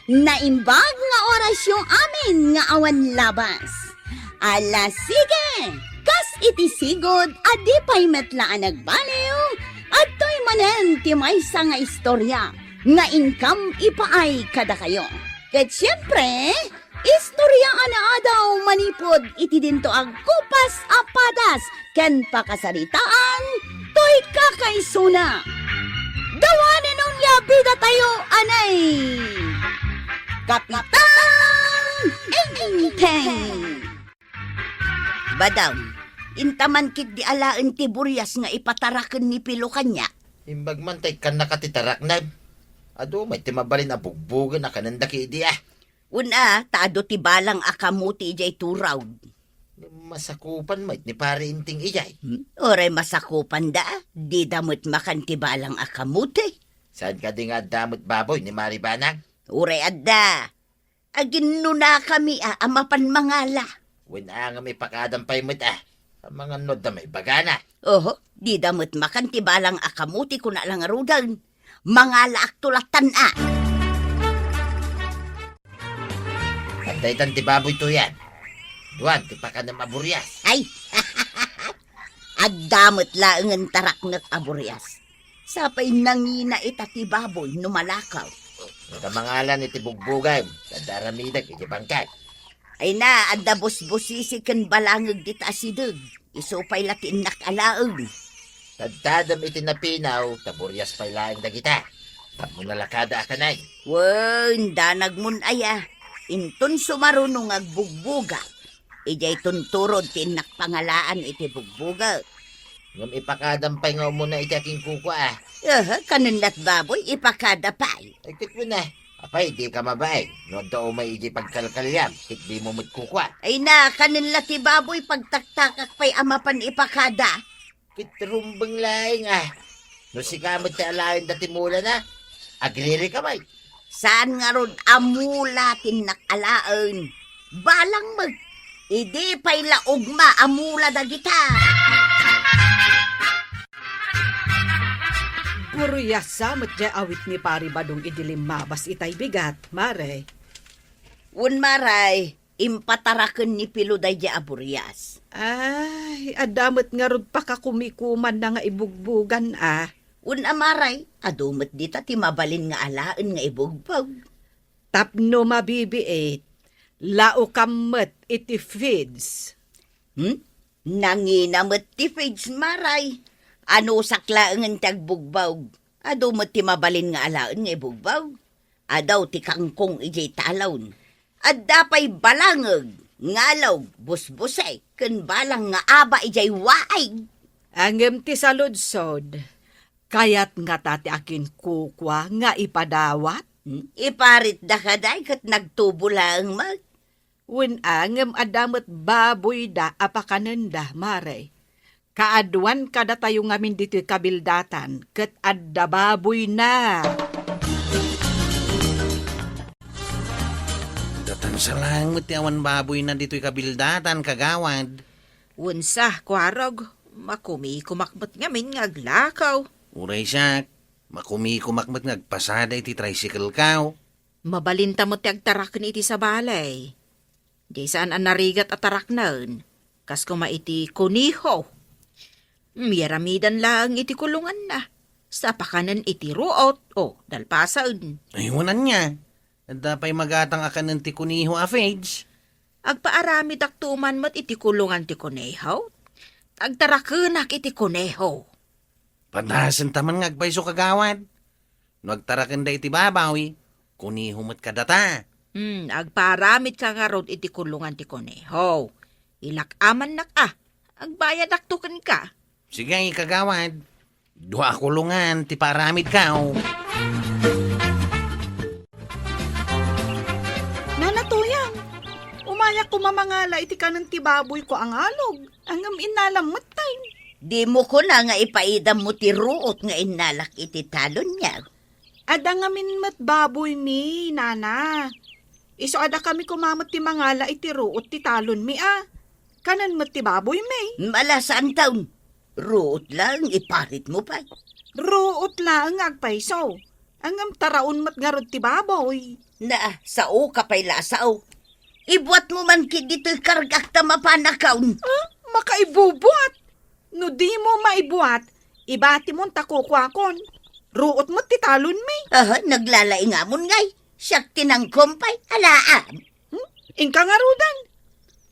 Naimbag nga orasyo amin nga awan labas. Ala, sige! Kas iti sigud a di pay met la a nagbaliw, adtoy manen ti maysa nga istorya nga inkam ipaay kadakayo. Ket siempre, istorya a naadaw manipud iti dinto agkupas a padas ken pakasaritaan toy kakaisuna. Dawanen onia bidatayo, anay! Kapitan Enteng! Badong, intaman ketdi alaen ti burias nga ipataraken ni Pilo kaniak. Imbag man ta ikkannaka ti tarakna. Adu met ti mabalin a bugbogen a kanenda ketdi, a. Wen a, ta adu ti balang a kamote idiay turaw. Masakupan met ni Pare Enteng idiay. Hmm? Uray masakupanda, dida met makan ti balang a kamote. Saan kadi nga adda met baboy ni Mare Banang? Uray adda. Aginnunakami a, a mapan mangala. Wen a ngem ipakadam pay met a. Amangan no adda maibagana. Oho, dida met makan ti balang a kamote, kuna la ngaruden. Mangalaakto lattan a. Adda itan ti baboy, Tuyang. Duan ti pakanem a burias. Ay! Adda met laengen taraknek a burias. Sapay nangina ita ti baboy no malakaw. Ita mangalan iti bugbugam, adda aramidek iti bangkag. Ay na, adda busbusisi ken balangeg dita asideg. Isu pay la ti innak alaen. Tadtadem iti napinaw, ta burias pay laeng dagita. Tapno nalakada a kanay. Wen, danagmon aya. Inton sumaruno nga agbugbugak, idiay tunturod ti innak pangalaan iti bugbugak. Ngem ipakadam pay nga umuna iti akinkukua, a. Aha, kanen lat baboy, ipakada pay. Ay, ket wen, a. Apay, di ka mabain. No adda umay iti pagkalkaliam, ket di mo met kukua. Ay na, kanen la ti baboy, pagtaktakak pay a mapan ipakada. Ket rumbeng laeng, a. No sika met ti alaen dati mulana, agriri ka pay. Saan ngarud a mula ti innak alaen? Balang met. Idi pay la ugma a mula dagita. Buriasa met diay awit ni Pari Badong idi limmabas itay bigat, Mare. Wen, Mare, impataraken ni Pilo daydiay a burias. Ay, adda met ngarud pakakumikumanna nga ibugbogan, a. Wen a, Mare, adu met dita ti mabalin nga alaen nga ibugbog. Tapno mabibiit, laukam met iti feeds. Hmm? Nangina met ti feeds, Mare. Anusak laengen ti agbugbog. Adu met ti mabalin nga alaen nga ibugbog. Adu ti kangkong idiay talon. Adda pay balangeg, ngalog, busbusek, ken balang nga aba idiay waig. Ngem ti saludsod, kayat ngata ti akinkukua nga ipadawat? Hmm? Iparitda kadi ket nagtubo laeng met. Wen a, ngem adda met baboyda a pakanenda, Mare. Kaaduan kadatayo ngamin ditoy kabildatan, ket adda baboyna. Datan sa laeng met ti awan baboyna ditoy kabildatan, kagawad. Wen sa, Kuarog, makumikumak met ngamin nga aglakaw. Uray siak, makumikumak met nga agpasada iti tricycle-kaw. Mabalinta met ti agtaraken iti sabali. Diay saan a narigat a taraknen, kas koma iti koneho. Miyaramidan laeng iti kulonganna, sa pakanen iti ruot o dalpasen. Ay, wen ania, adda pay magatang a kanen ti koneho a feeds? Agpaaramidakto man met iti kulongan ti koneho. Agtarakenak iti koneho. Padasenta man nga agpayso, kagawad. No agtarakenda iti baboy, koneho met kadata. Hmm, agpaaramidka ngarud iti kulongan ti koneho. Ilak-amannak a, agbayadakto kenka. Sige, kagawad. Dua a kulongan ti paaramidkaw. Nana Toyang, umayak koma mangala iti kanen ti baboyko a ngalog, ngem innalam metten. Dimo kuna nga ipaidammo ti ruot nga innalak iti talonyo? Adda ngamin met baboymi, nana. Isu a dakami koma met ti mangala iti ruot ti talonmi a. Kanen met ti baboymi. Mala, saanton. Ruot laeng, iparitmo pay. Ruot laeng nga agpayso. Ngem taraon met ngarud ti baboy. Naa, saoka pay la a sao. Ibuatmo man ketdi toy kargak ta mapanakon. Ah, makaibubuat? No dimo maibuat, ibatimon ta kukuakon. Ruot met ti talonmi. Aha, naglalaingamon ngay. Siak ti nangkumpay, alaam. Hmm? Inka ngaruden.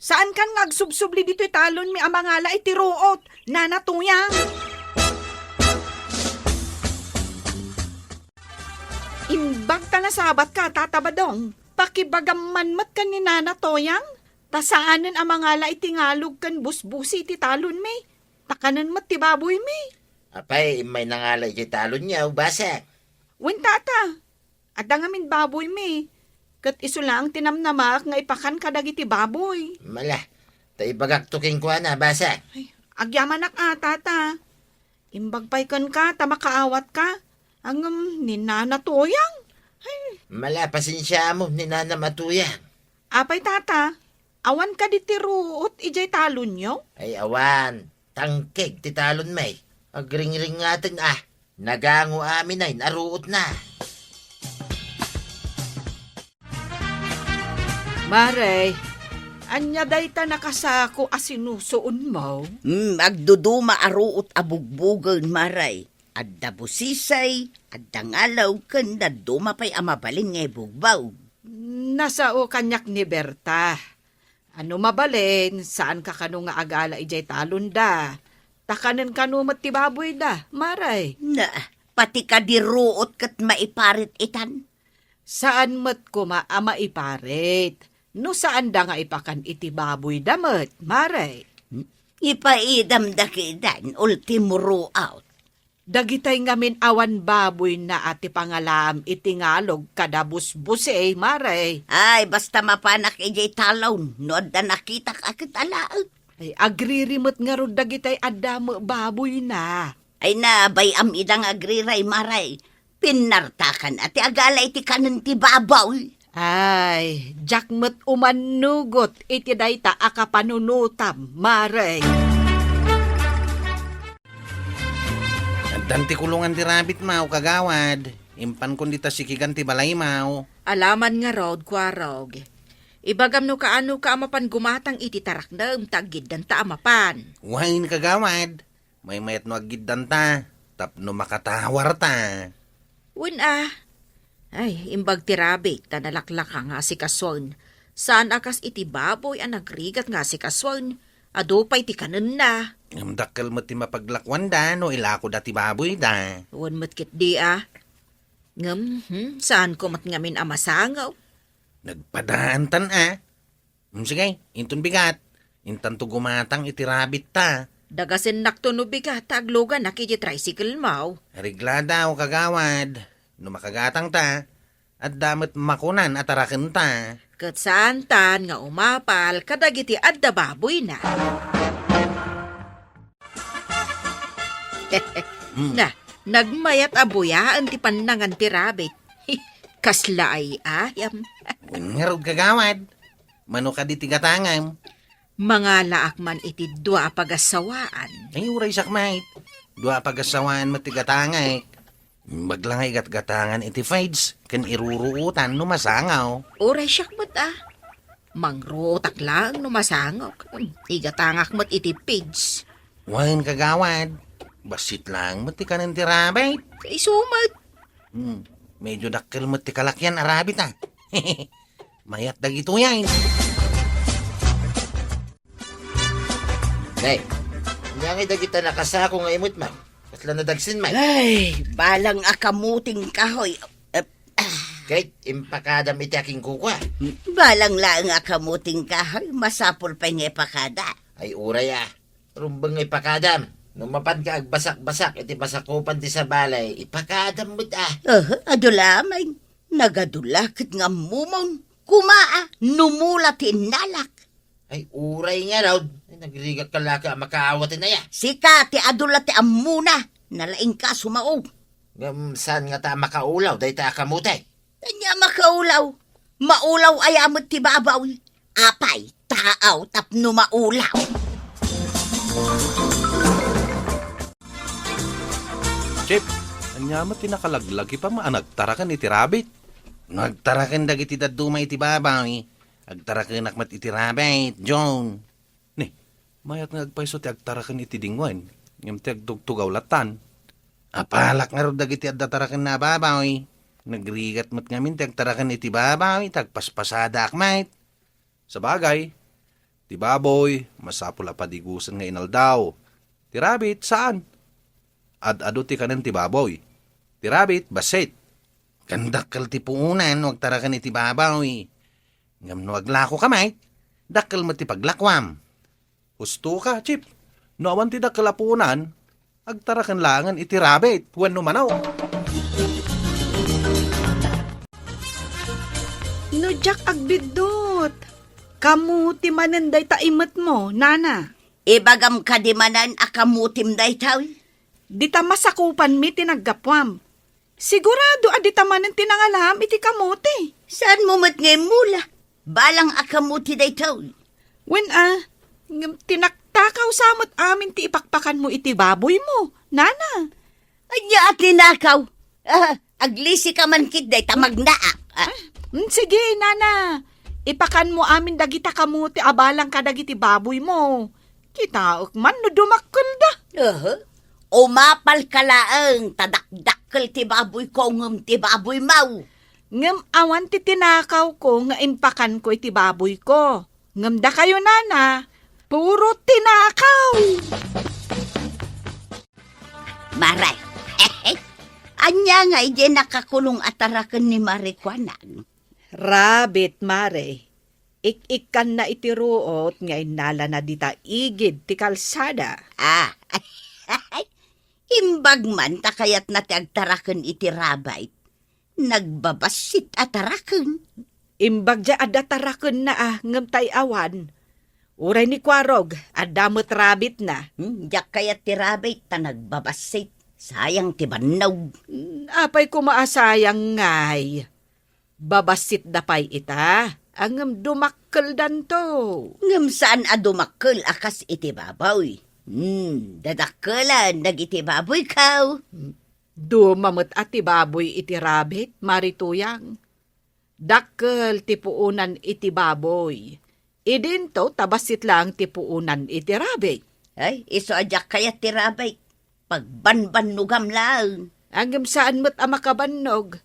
Saankan nga agsubsubli ditoy talonmi a mangala iti ruot, Nana Toyang. Imbag ta nasabatka, Tata Badong, pakibagam man met ken ni Nana Toyang, ta saanen a mangala iti ngalog ken busbusi iti talonmi, ta kanen met ti baboymi. Apay, immay nangala iti talonyo, basang? Wen, Tata. Adda ngamin baboymi, ket isu laeng ti namnamaak nga ipakan kadagiti baboy. Mala, ta ibagakto kenkuana, basang. Ay, agyamanak a, Tata. Imbag pay kenka ta makaawatka, ngem ni Nana Toyang. Ay. Mala, pasensiaam ni Nanam a Toyang. Apay, Tata, awan kadi ti ruot idiay talonyo? Ay, awan. Tangkeg ti talonmi. Agringringaten a. Nagango amin a ruotna. Mare, Ania dayta nakasako a sinusuonmo? Hmm, agduduma a ruot a bugbogen, Mare. Adda busisay, adda ngalaw, ken dadduma pay a mabalin nga ibugbog. Nasao kaniak ni Berta. Ano mabalin, saanka kano nga agala idiay talonda. Ta kanen kano met ti baboyda, Mare. Na, pati kadi ruot ket maiparit itan. Saan met koma a maiparit no saanda nga ipakan iti baboyda met, Mare. Ipaidam da kidan, ultimo ruot. Dagitay ngamin awan baboyna a ti pangalaam iti ngalog kada busbusi, Mare. Ay, basta mapanak idiay talon, no adda nakitak a ket alaek. Ay, agriri met ngarud dagitay adda met baboyna. Ay, nabay-am ida nga agriray, Mare. Pinnartakan a ti agala iti kanen ti baboy. Ay, diak met umannugot iti dayta a kapanunotam, Mare. Addan ti kulongan ti rabbit, maw, kagawad. Impankon dita sikigan ti balay, maw. Alaman ngarud, Kuarog. Ibagam no kaano ka a mapan gumatang iti taraknem ta aggiddanta a mapan. Wen, kagawad. Maymayat no aggiddanta, tapno makatawarta. Wen a. Ay, imbag ti rabbit ta nalaklaka nga asikasuen. Saan a kas iti baboy a nagrigat nga asikasuen. Adu pay ti kanenna. Ngem dakkel met ti mapaglakuanda no ilakoda ti baboyda. Wen met ketdi a. Ngem, hmm, saanko met ngamin a masangaw. Nagpadaantan a. Hmm, sige, inton bigat. Intanto gumatang iti rabbit ta. Dagasennakto no bigat ta agluganak iti tricycle mo. Reglada o kagawad. No makagatang ta, adda met makunan a tarakenta. Ket saantan nga umapal kadagiti adda baboyna. Hmm. Na, nagmayat a buyaen ti pannangan ti rabbit. Kasla ay ayam. Wen ngarud, kagawad. Mano kadi ti gatangam? Mangalaak man iti dua a pagassawaan. Ay, uray siak met. Dua a pagassawaan met ti gatangek. Imbag la nga igatgatangan iti feeds, ken iruruotan no masangaw. Uray siak met a. Mangruotak laeng no masangaw. Igatangak met iti feeds. Wen, kagawad. Bassit laeng met ti kanen ti rabbit. Isu met. Hmm, medyo dakkel met ti kalakian a rabbit, a. Mayat dagitoy, ay. Nay, ania ngay dagita nakasako nga imut, ma'am? Kasla nadagsen, ma'am? Ay, balang a kamuting kahoy. Eh, ah. Kay, impakadam iti aking kukua. Balang laeng a kamuting kahoy, masapul pay nga ipakada. Ay, uray, ah. Rumbeng nga ipakadam. No mapan ka agbasak-basak iti masakupan ti sabali, ipakadam met, ah. Aha, adu laeng. Nagadu la ket nga ammomon. Kuma, ah, no mula ti innalak. Ay, uray ngarud. Ay, nagrigat ka la ket a makaawat inaya. Sika ti adu la ti ammona. Nalaingka a sumao. Ngem saan ngata a makaulaw dayta a kamote? Ania makaulaw? Maulaw aya met ti babaw. Apay, taaw tapno maulaw. Chip, ania met ti nakalaglagipa a nagtaraken iti rabbit? Nagtaraken dagiti dadduma iti babaw, eh. Agtarakenak met iti rabbit, John. Ni, mayat nga agpayso ti agtaraken iti dingwen, ngem ti agtugtugaw lattan. Apalak ngarud dagiti adda tarakenna a babaw, eh. Nagrigat met ngamin ti agtaraken iti babaw, eh, ta agpaspasadaak met. Sabagay, ti baboy, masapul a padigosen nga inaldaw. Ti rabbit, saan. Ad-adu ti kanen ti baboy. Ti rabbit, bassit. Ken dakkel ti puonan no agtaraken iti babaw, eh. Ngem no aglakoka met, dakkel met ti paglakuam. Husto ka, Chip. No awan ti dakkel a puonan, agtaraken laengen iti rabbit wenno manok. No diak agbiddut, kamote manen dayta imetmo, nana. Ibagam kadi manen a kamotem daytoy? Dita masakupanmi ti naggapuam. Sigurado a dita manen ti nangalaam iti kamote. Saanmo met nga immula? Balang a kamote daytoy. Wen a, ngem tinaktakaw sa met amin ti ipakpakanmo iti baboymo, nana. Ania a tinakaw? Ah, aglisi ka man ket dayta magnaak. Ah. Ah, mm, sige, nana. Ipakanmo amin dagita kamote a balang kadagiti baboymo. Kitaek man no dumakkelda. Aha. Umapalka laeng ta dakdakkel ti baboyko ngem ti baboymo. Ngem awan ti tinakawko nga impakanko iti baboyko. Ngem dakayo, nana, puro tinakaw. Mare, ania nga idiay nakakulong a taraken ni Mare Kuanang? Rabbit, Mare. Ik-ikkanna iti ruot nga innalana dita igid ti kalsada. Ah, imbag man ta kayatna ti agtaraken iti rabbit. Nagbabassit a taraken. Imbag diay adda tarakenna a ngem tay awan. Uray ni Kuarog, adda met rabbitna. Hmm, diak kayat ti rabbit ta nagbabassit. Sayang ti bannog. Hmm, apay koma a sayang ngay? Babassitda pay ita, a ngem dumakkeldanto. Ngem saan a dumakkel a kas iti baboy. Hmm, dadakkelen dagiti baboyko. Hmm, duma met a ti baboy iti rabbit, Mare Tuyang. Dakkel ti puonan iti baboy. Idinto ta bassit laeng ti puonan iti rabbit. Ay, isu a diak kayat ti rabbit. Pagbanbannogam laeng. Ngem saan met a makabannog.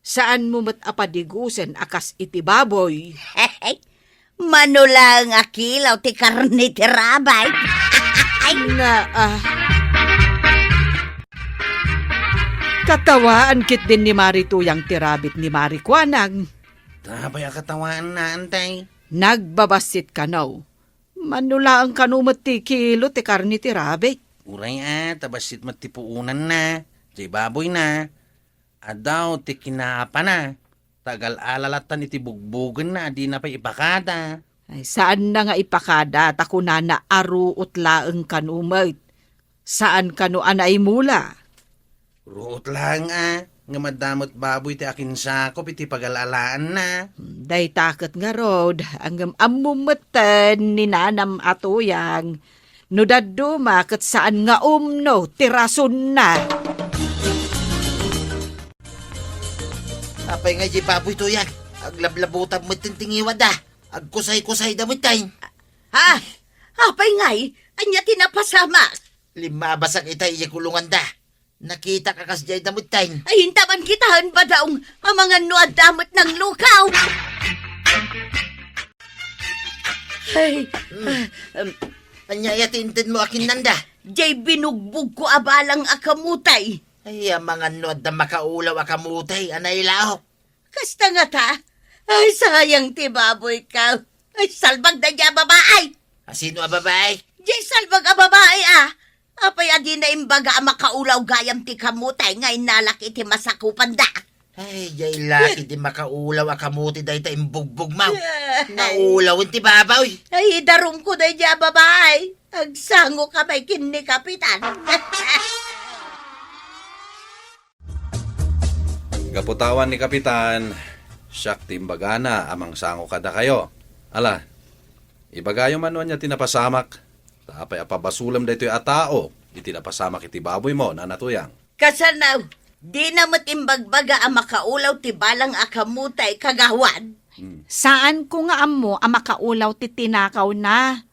Saanmo met a padigusen a kas iti baboy. Mano laeng a kilaw ti karne ti rabbit. Ay, na, ah. Katawaan ketdin ni Mare Tuyang ti rabbit ni Mare Kuanang. Apay a katawaanna, antay? Nagbabassit kano. Mano laeng kano met ti kilo ti karne ti rabbit. Uray a, ta bassit met ti puonanna, diay baboyna. Adaw ti kinapana, ta agal-ala lattan iti bugbogenna a dina pay ipakada. Ay, saanna nga ipakada, ta kunana a ruot laeng kano met. Saan kano a naimula? Ruot laeng a, ngem adda met baboy ti akinsakop iti pagal-alaanna. Dayta ket ngarud, ngem ammom metten ni nanam a Tuyang, no dadduma ket saan nga umno ti rasonna. Apay nga diay baboy, Tuyang? Aglablabutab metten ti ngiwatda. Agkusay-kusayda metten. Ha? Apay ngay? Ania ti napasamak? Limmabasak ita idiay kulonganda. Nakitak a kasdiay da metten. Ay, inta man kitaen, Badong, amangan no adda met nanglukaw. Ay, Hmm. ah, um, Ania aya ti intedmo a kinnanda? Diay binugbogko a balang a kamote. Ay, amangan no adda makaulaw a kamote a nailaok. Kasta ngata? Ay, sayang ti baboyko. Ay, salbag daydiay a babai. A, sino a babai? Diay salbag a babai, a. Apay a dina imbaga a makaulaw gayam ti kamote nga innalak iti masakupanda? Ay, diay laki ti makaulaw a kamote dayta imbugbogmo. Ay. Naulawen ti baboy. Ay, idarumko daydiay a babai. Agsangoka pay ken ni Kapitan. Gapu ta awan ni Kapitan, siak ti imbagana a mangsango kadakayo. Ala, ibagayo man no ania ti napasamak, ta apay a pabasolem daytoy a tao iti napasamak iti baboymo, Nana Tuyang? Kasano, dina met imbagbaga a makaulaw ti balang a kamote, Kagawad? Hmm. Saanko nga ammo a makaulaw ti tinakawna.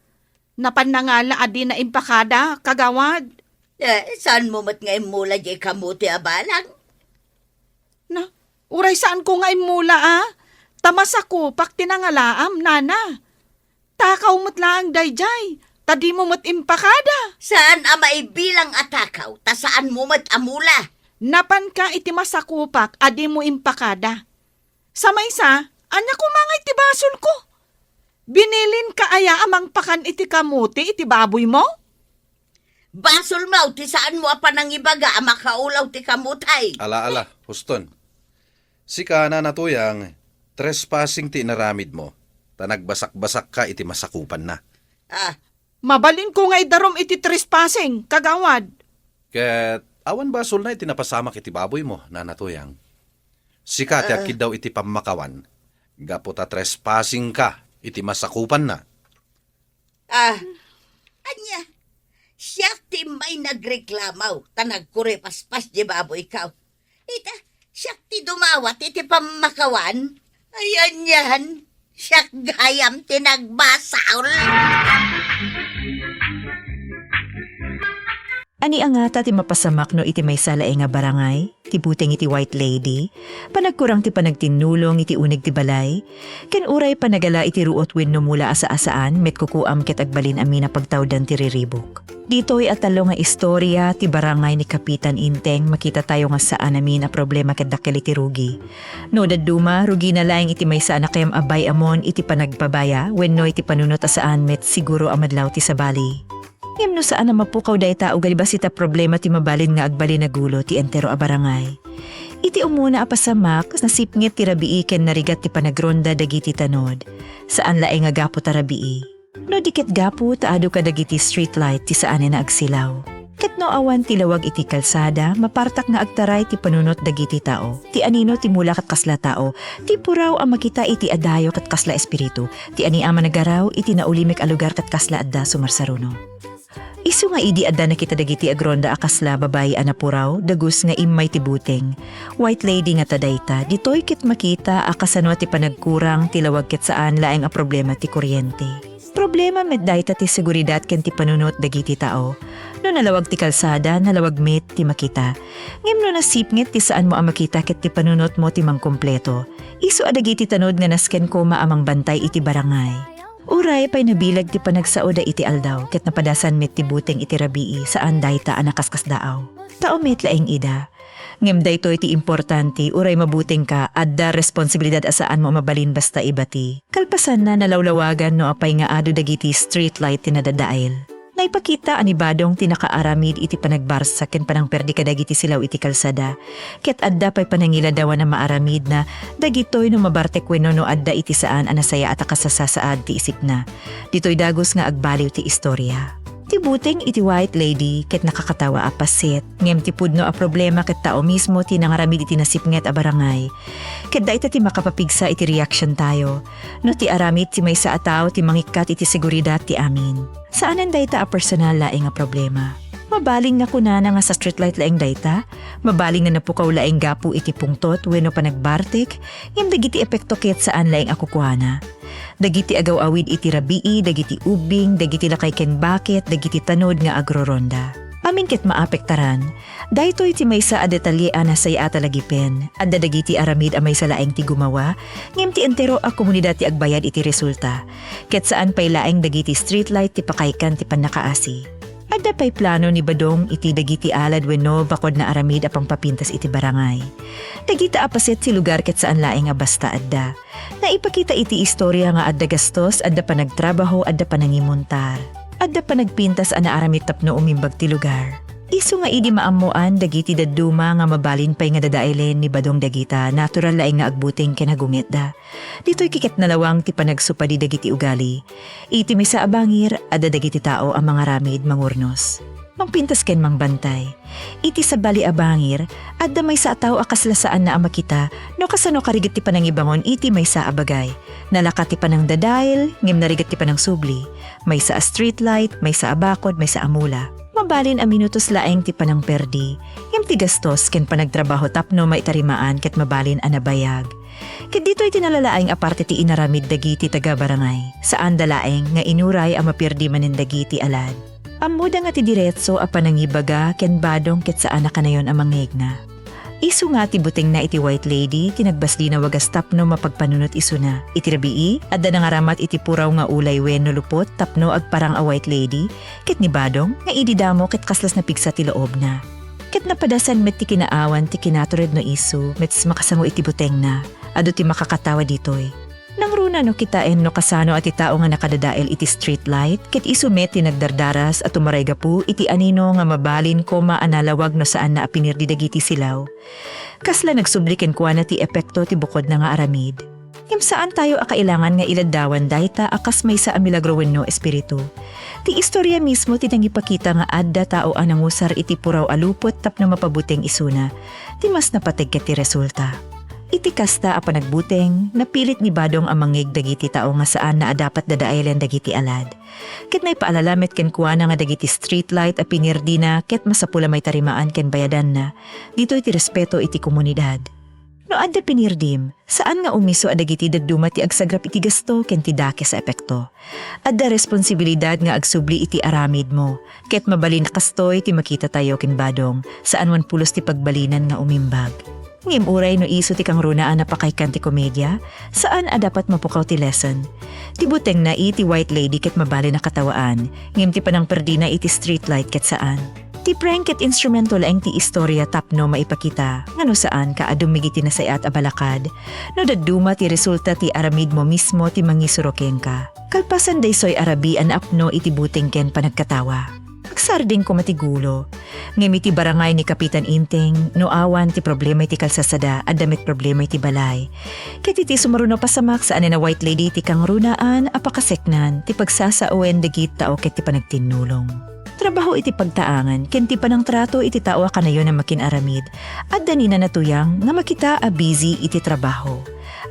Napan nangala a dina impakada, Kagawad. Eh, saanmo met nga immula diay kamote a balang? Na, uray saanko nga immula, a? Ta masakupak ti nangalaam, nana. Takaw met laeng daydiay, ta dimo met impakada. Saan a maibilang a takaw, ta saanmo met a mula. Napanka iti masakupak a dimo impakada. Sa maysa, ania koma ngay ti basolko? Binilinka aya a mangpakan iti kamote iti baboymo? Basolmo ti saanmo a panangibaga a makaulaw ti kamote. Ala, ala, huston. Sika, Nana Tuyang, trespassing ti inaramidmo, ta nagbasakbasakka iti masakupanna. Ah, Mabalinko nga idarum iti trespassing, Kagawad. Ket awan basolna iti napasamak iti baboymo, Nana Tuyang. Sika ti Ah. agkiddaw iti pammakawan, gapu ta trespassingka iti masakupanna. Ah, ania? Siak ti immay nagreklamo ta nagkuripaspas diay baboyko. Ita, siak ti dumawat iti pammakawan. Ay, anian? Siak gayam ti nagbasol. Ania ngata ti mapasamak no iti maysa laeng a barangay, ti buteng iti White Lady, panagkurang ti panagtinnulong iti uneg ti balay, ken uray panagala iti ruot wenno mula a saan-saan met kukuam ket agbalin amin a pagtawdan ti riribuk. Ditoy a tallo nga istoria ti barangay ni Kapitan Inteng, makitatayo nga saan amin a problema ket dakkel iti rugi. No dadduma, rugina laeng iti maysa a nakem a bay-amon iti panagpabaya wenno iti panunot a saan met siguro a madlaw ti sabali. Ngem no saan a mapukaw dayta, ugali bassit a problema ti mabalin nga agbalin a gulo ti entero a barangay. Iti umuna a pasamak, nasipnget ti rabii ken narigat ti panagronda dagiti tanod. Saan laeng a gapu ta rabii. No di ket gapu ta adu kadagiti street light ti saanen a agsilaw. Ket no awan ti lawag iti kalsada, mapartak nga agtaray ti panunot dagiti tao. Ti anino ti mula ket kasla tao, ti puraw a makita iti adayo ket kasla espiritu, ti ania a managaraw iti naulimek a lugar ket kasla adda sumarsaruno. Isu nga idi adda nakita dagiti agronda a kasla babai a napuraw, dagus nga immay ti buteng. White lady ngata dayta, ditoy ket makita a kasano ti panagkurang ti lawag ket saan laeng a problema ti kuryente. Problema met dayta ti seguridad ken ti panunot dagiti tao. No nalawag ti kalsada, nalawag met ti makita. Ngem no nasipnget ti saanmo a makita ket ti panunotmo ti mangkompleto, isu a dagiti tanod nga nasken koma a mangbantay iti barangay. Uray pay nabileg ti panagsaoda iti aldaw ket napadasan met ti buteng iti rabii, saan dayta a nakaskasdaaw. Tao met laeng ida. Ngem daytoy ti importante, uray mabutengka, adda responsibilidad a saanmo a mabalin basta ibati. Kalpasanna, nalawlawagan no apay nga adu dagiti street light ti nadadael. Naipakita a ni Badong ti nakaaramid iti panagbarsak ken panangperdi kadagiti silaw iti kalsada, ket adda pay panangiladawan a maaramidna dagitoy no mabartek wenno no adda iti saan a nasayaat a kasasasaad ti isipna. Ditoy dagus nga agbaliw ti istoria. Ti buteng iti White Lady ket nakakatawa a paset, ngem ti pudno a problema ket tao mismo ti nangaramid iti nasipnget a barangay. Ket dayta ti makapapigsa iti reaksiontayo. No ti aramid ti maysa a tao ti mangikkat iti seguridad ti amin. Saanen dayta a personal laeng a problema. Mabalin nga kunana nga sa streetlight laeng dayta, mabalin nga napukaw laeng gapu iti pungtot wenno panagbartek, ngem dagiti epekto ket saan laeng a kukuana. Dagiti agaw-awid iti rabii, dagiti ubbing, dagiti lakay ken baket, dagiti tanod nga agroronda. Amin ket maapektaran. Daytoy ti maysa a detalye a nasayaat a lagipen. Adda dagiti aramid a maysa laeng ti gumawa, ngem ti entero a komunidad ti agbayad iti resulta. Ket saan pay laeng dagiti streetlight ti pakaykan ti pannakaasi. Adda pay plano ni Badong iti dagiti alad wenno bakodna aramid a pangpapintas iti barangay. Dagita a paset ti lugar ket saan laeng a basta adda. Naipakita iti istoria nga adda gastos, adda panagtrabaho, adda panangimontar. Adda panagpintas a naaramid tapno umimbag ti lugar. Isu nga idi maammoan dagiti dadduma nga mabalin pay nga dadaelen ni Badong dagita, natural laeng nga agbuteng ken agungetda. Ditoy ket nalawang ti panagsupadi dagiti ugali. Iti maysa a bangir, adda dagiti tao a mangaramid, mangurnos, mangpintas ken mangbantay. Iti sabali a bangir, adda maysa a tao a kasla saanna a makita no kasano kariget ti panangibangon iti maysa a bagay. Nalaka ti panangdadael, ngem narigat ti panangsubli. Maysa a streetlight, maysa a bakod, maysa a mula. Mabalin a minutos laeng ti panangperdi, ngem ti gastos ken panagtrabaho tapno maitarimaan ket mabalin a nabayag. Ket ditoy ti nalalaeng a parte ti inaramid dagiti taga-barangay. Saanda laeng nga inuray a maperdi manen dagiti alad. Ammoda nga ti diretso a panangibaga ken Badong ket saan a kanayon a mangngegna. Isu nga ti butengna iti White Lady ti nagbaslina wagas tapno mapagpanunot isuna. Iti rabii, adda nangaramat iti puraw nga ulay wenno lupot tapno agparang a White Lady, ket ni Badong nga idi damo ket kaslas napigsa ti loobna. Ket napadasan met ti kinaawan ti kinatured no isu met makasango iti butengna. Adu ti makakatawa ditoy. Nangruna no kitaen no kasano a ti tao nga nakadadael iti streetlight, ket isu met ti nagdardaras a tumaray gapu iti anino nga mabalin koma a nalawag no saanna a pinirdi dagiti silaw. Kasla nagsubli kenkuana ti epekto ti bukodna nga aramid. Ngem saantayo a kailangan nga iladdawan dayta a kas maysa a milagro wenno espiritu. Ti istoria mismo ti nangipakita nga adda tao a nangusar iti puraw a lupot tapno mapabuteng isuna. Ti mas napateg ket ti resulta. Iti kasta a panagbuteng, napilit ni Badong a mangngeg dagiti tao nga saanna a dapat dadaelen dagiti alad. Ket naipaalala met kenkuana nga dagiti streetlight a pinirdina ket masapul a maitarimaan ken bayadanna. Ditoy ti respeto iti komunidad. No adda pinirdim, saan nga umiso a dagiti dadduma ti agsagrap iti gasto ken ti dakes a epekto. Adda responsibilidad nga agsubli iti aramidmo, ket mabalin a kastoy ti makitatayo ken Badong, saan wen pulos ti pagbalinan nga umimbag. Ngem uray no isu ti kangrunaan a pakaykan ti komedia, saan a dapat mapukaw ti lesson. Ti butengna iti White Lady ket mabalin a katawaan, ngem ti panangperdina iti Streetlight ket saan. Ti prank ket instrumento laeng ti istoria tapno maipakita nga no saan ka a dumig iti nasayaat a balakad, no dadduma ti resulta ti aramidmo mismo ti mangisuro kenka. Kalpasan daysoy a rabii a naapno iti buteng ken panagkatawa. Agsardeng koma ti gulo. Ngem iti barangay ni Kapitan Inteng, no awan ti problema iti kalsasada, adda met problema iti balay. Ket iti sumaruno a pasamak, saanen a White Lady ti kangrunaan a pakaseknan ti pagsasawen dagiti tao ket ti panagtinnulong. Trabaho iti pagtaangan ken ti panangtrato iti tao a kanayon a makin-aramid. Adda ni Nana Tuyang nga makita a busy iti trabaho.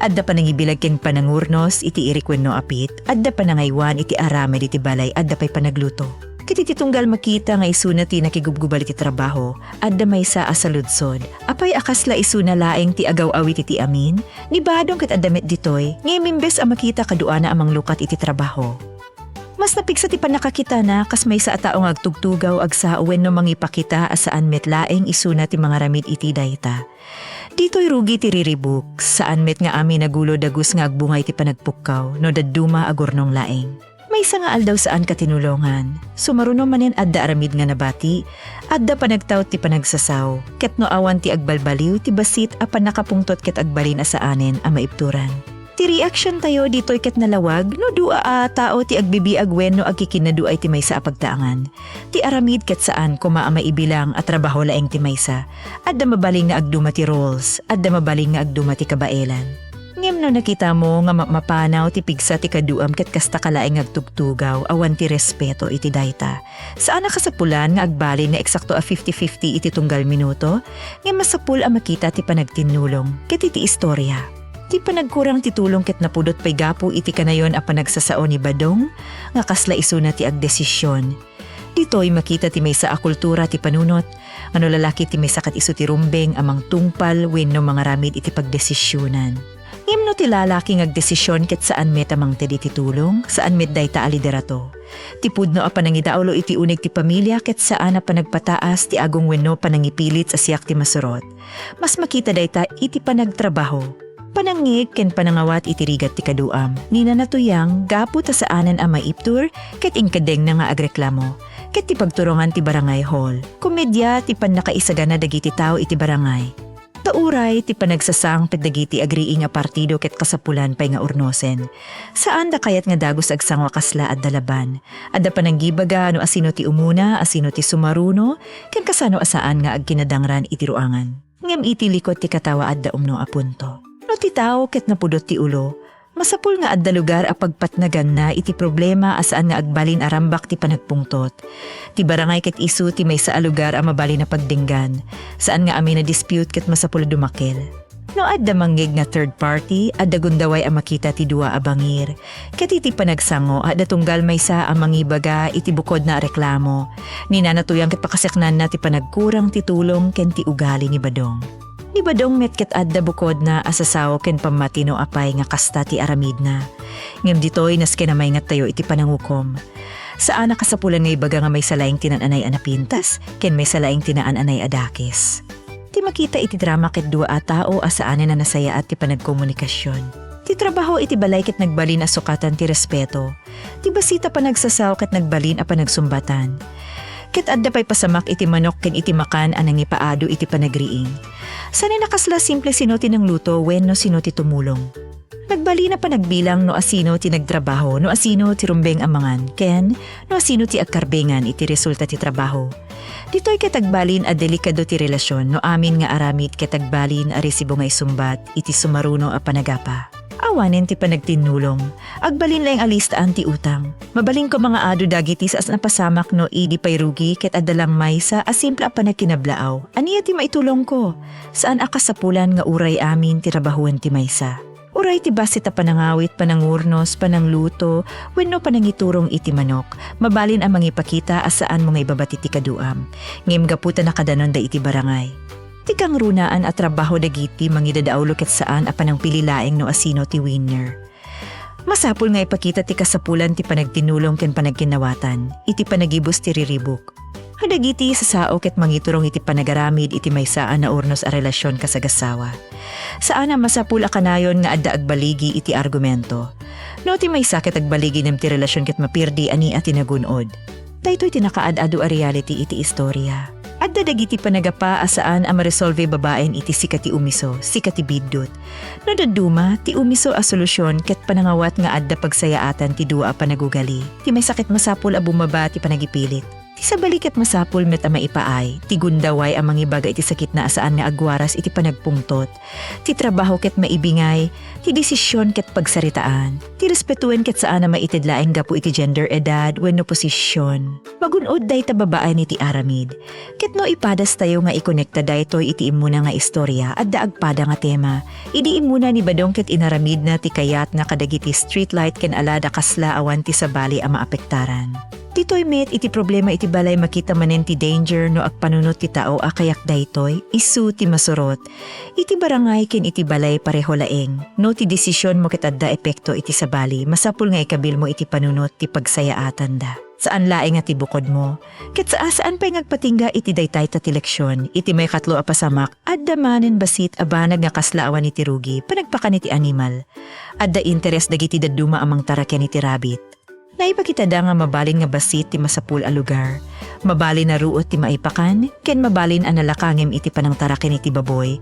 Adda panangibilag ken panangurnos iti irik wenno apit, adda panangaywan iti aramid iti balay, adda pay panagluto. Ket iti tunggal makita nga isuna ti nakigubgubal iti trabaho, adda maysa a saludsod. Apay a kasla isuna laeng ti agaw-awit iti amin? Ni Badong ket adda met ditoy, ngem imbes a makita kaduana a manglukat iti trabaho. Mas napigsa ti pannakakitana kas maysa a tao nga agtugtugaw, agsao wenno mangipakita a saan met laeng isuna ti mangaramid iti dayta. Ditoy rugi ti riribuk, saan met nga amin a gulo dagus nga agbunga iti panagpukkaw no dadduma a gurnong laeng. Maysa nga aldaw saan katinulongan. Sumaruno manen adda aramid nga nabati, adda panagtaud ti panagsasaw, ket no awan ti agbalbaliw ti bassit a pannakapungtot ket agbalin a saanen a maibturan. Ti reaksiontayo ditoy ket nalawag no dua a tao ti agbibiag wenno agkikinnaduay ti maysa a pagtaangan. Ti aramid ket saan koma a maibilang a trabaho laeng ti maysa. Adda mabalin nga agduma ti roles, adda mabalin nga agduma ti kabaelan. Ngem no nakitamo nga mapmapanaw ti pigsa ti kaduam ket kasta ka laeng nga agtugtugaw, awan ti respeto iti dayta. Saan a kasapulan nga agbalin nga eksakto a fifty fifty iti tunggal minuto, ngem masapul a makita ti panagtinnulong ket iti istoria. Ti panagkurang ti tulong ket napudot pay gapu iti kanayon a panagsasao ni Badong nga kasla isuna ti agdesision. Ditoy makita ti maysa a kultura ti panunot, nga no lalaki ti maysa ket isu ti rumbeng a mangtungpal wenno mangaramid iti pagdesisionan. Ngem no ti lalaki nga agdesision ket saan met a mangted iti tulong, saan met dayta a liderato. Ti pudno a panangidaulo iti uneg ti pamilia ket saan a panagpataas ti agong wenno panangipilits a siak ti masurot. Mas makita dayta iti panagtrabaho, panangngeg ken panangawat iti rigat ti kaduam. Ni Nana Tuyang, gapu ta saanen a maibtur, ket inkeddengna nga agreklamo. Ket ti pagturongan ti barangay hall, komedia ti pannakaisagana dagiti tao iti barangay. Ta uray ti panagsasangpet dagiti agriing a partido ket kasapulan pay nga urnosen. Saanda kayat nga dagus agsango a kasla adda laban. Adda pananggibaga no asino ti umuna, asino ti sumaruno, ken kasano a saan nga agkinadangran iti ruangan. Ngem iti likod ti katawa adda umno a punto. No ti tao ket napudot ti ulo, masapul nga adda lugar a pagpatnaganna iti problema a saan nga agbalin a rambak ti panagpungtot. Ti barangay ket isu ti maysa a lugar a mabalin a pagdenggan. Saan nga amin a dispute ket masapul a dumakel. No adda mangngeg nga third party, adda gundaway a makita ti dua a bangir. Ket iti panagsango, adda tunggal maysa a mangibaga iti bukodna a reklamo. Ni Nana Tuyang ket pakaseknanna ti panagkurang ti tulong ken ti ugali ni Badong. Ni Badong met ket adda bukodna a sasao ken pammati no apay nga kasta ti aramidna. Ngem ditoy nasken a maingattayo iti panangukom. Saan a kasapulan nga ibaga nga maysa laeng ti naan-anay a napintas ken maysa laeng ti naan-anay a dakes. Ti makita iti drama ket dua a tao a saanen a nasayaat ti panagkomunikasion. Ti trabaho iti balay ket nagbalin a sukatan ti respeto. Ti bassit a panagsasao ket nagbalin a panagsumbatan. Ket adda pay pasamak iti manok ken iti makan a nangipaadu iti panagriing. Saanen a kasla simple sino ti nangluto wenno sino ti tumulong. Nagbalin a panagbilang no asino ti nagtrabaho, no asino ti rumbeng a mangan, ken no asino ti agkarbengan iti resulta ti trabaho. Ditoy ket agbalin a delikado ti relasyon no amin nga aramid ket agbalin a resibo nga isumbat iti sumaruno a panagapa. Awanen ti panagtinnulong. Agbalin laeng a listaan ti utang. Mabalin koma nga adu dagiti saan a pasamak no idi pay rugi ket adda lang maysa a simple a panagkinablaaw. Ania ti maitulongko? Saan a kasapulan nga uray amin ti trabahoen ti maysa. Uray ti bassit a panangawit, panangurnos, panangluto, wenno panangiturong iti manok, mabalin a mangipakita a saanmo nga ibabati ti kaduam. Ngem gapu ta nakadanonda iti barangay. Ti kangrunaan a trabaho dagiti mangidadaolo ket saan a panangpili laeng no asino ti winner. Masapul nga ipakita ti kasapulan ti panagtinulong ken panagkinnawatan iti panagibus ti riribuk. Kadagiti sasao ket mangiturong iti panagaramid iti maysa a naurnos a relasion kasagasawa. Saan a masapul a kanayon nga adda agbaligi iti argumento. No ti maysa ket agbaligi ngem ti relasion ket mapirdi, ania ti nagun-od? Daytoy ti nakaad-adu a reality iti istoria. Adda dagiti panagapa a saan a maresolve babaen iti sika ti umiso, sika ti biddut. No dadduma, ti umiso a solusion ket panangawat nga adda pagsayaatan ti dua a panagugali. Ti maysa ket masapul a bumaba ti panagipilit. Ti sabali ket masapul met a maipaay, ti gundaway a mangibaga iti sakitna a saan nga agwaras iti panagpungtot. Ti trabaho ket maibingay, ti desisyon ket pagsaritaan. Ti respetuen ket saan a maited laeng gapu iti gender, edad, wenno posisyon. Magun-od dayta babaen iti aramid. Ket no ipadastayo nga ikonekta daytoy iti immuna nga istoria, adda agpada nga tema. Idi immuna ni Badong ket inaramidna ti kayatna kadagiti streetlight ken alada kasla awan ti sabali a maapektaran. Ditoy met iti problema iti balay makita manen ti danger no agpanunot ti tao a kayak daytoy, isu ti masurot. Iti barangay ken iti balay pareho laeng. No ti desisionmo ket adda epekto iti sabali, masapul nga ikabilmo iti panunot ti pagsayaatanda. Saan laeng nga ti bukodmo. Ket sa-, saan pay nga agpatingga iti daytayta ti leksion. Iti maikatlo a pasamak, adda manen bassit a banag nga kasla awan iti rugi, panagpakan iti animal. Adda interes dagiti dadduma a mangtara ken iti rabbit. Naipakitada nga mabalin nga bassit ti masapul a lugar. Mabalin a ruot ti maipakan, ken mabalin a nalaka ngem iti panangtara ken iti baboy.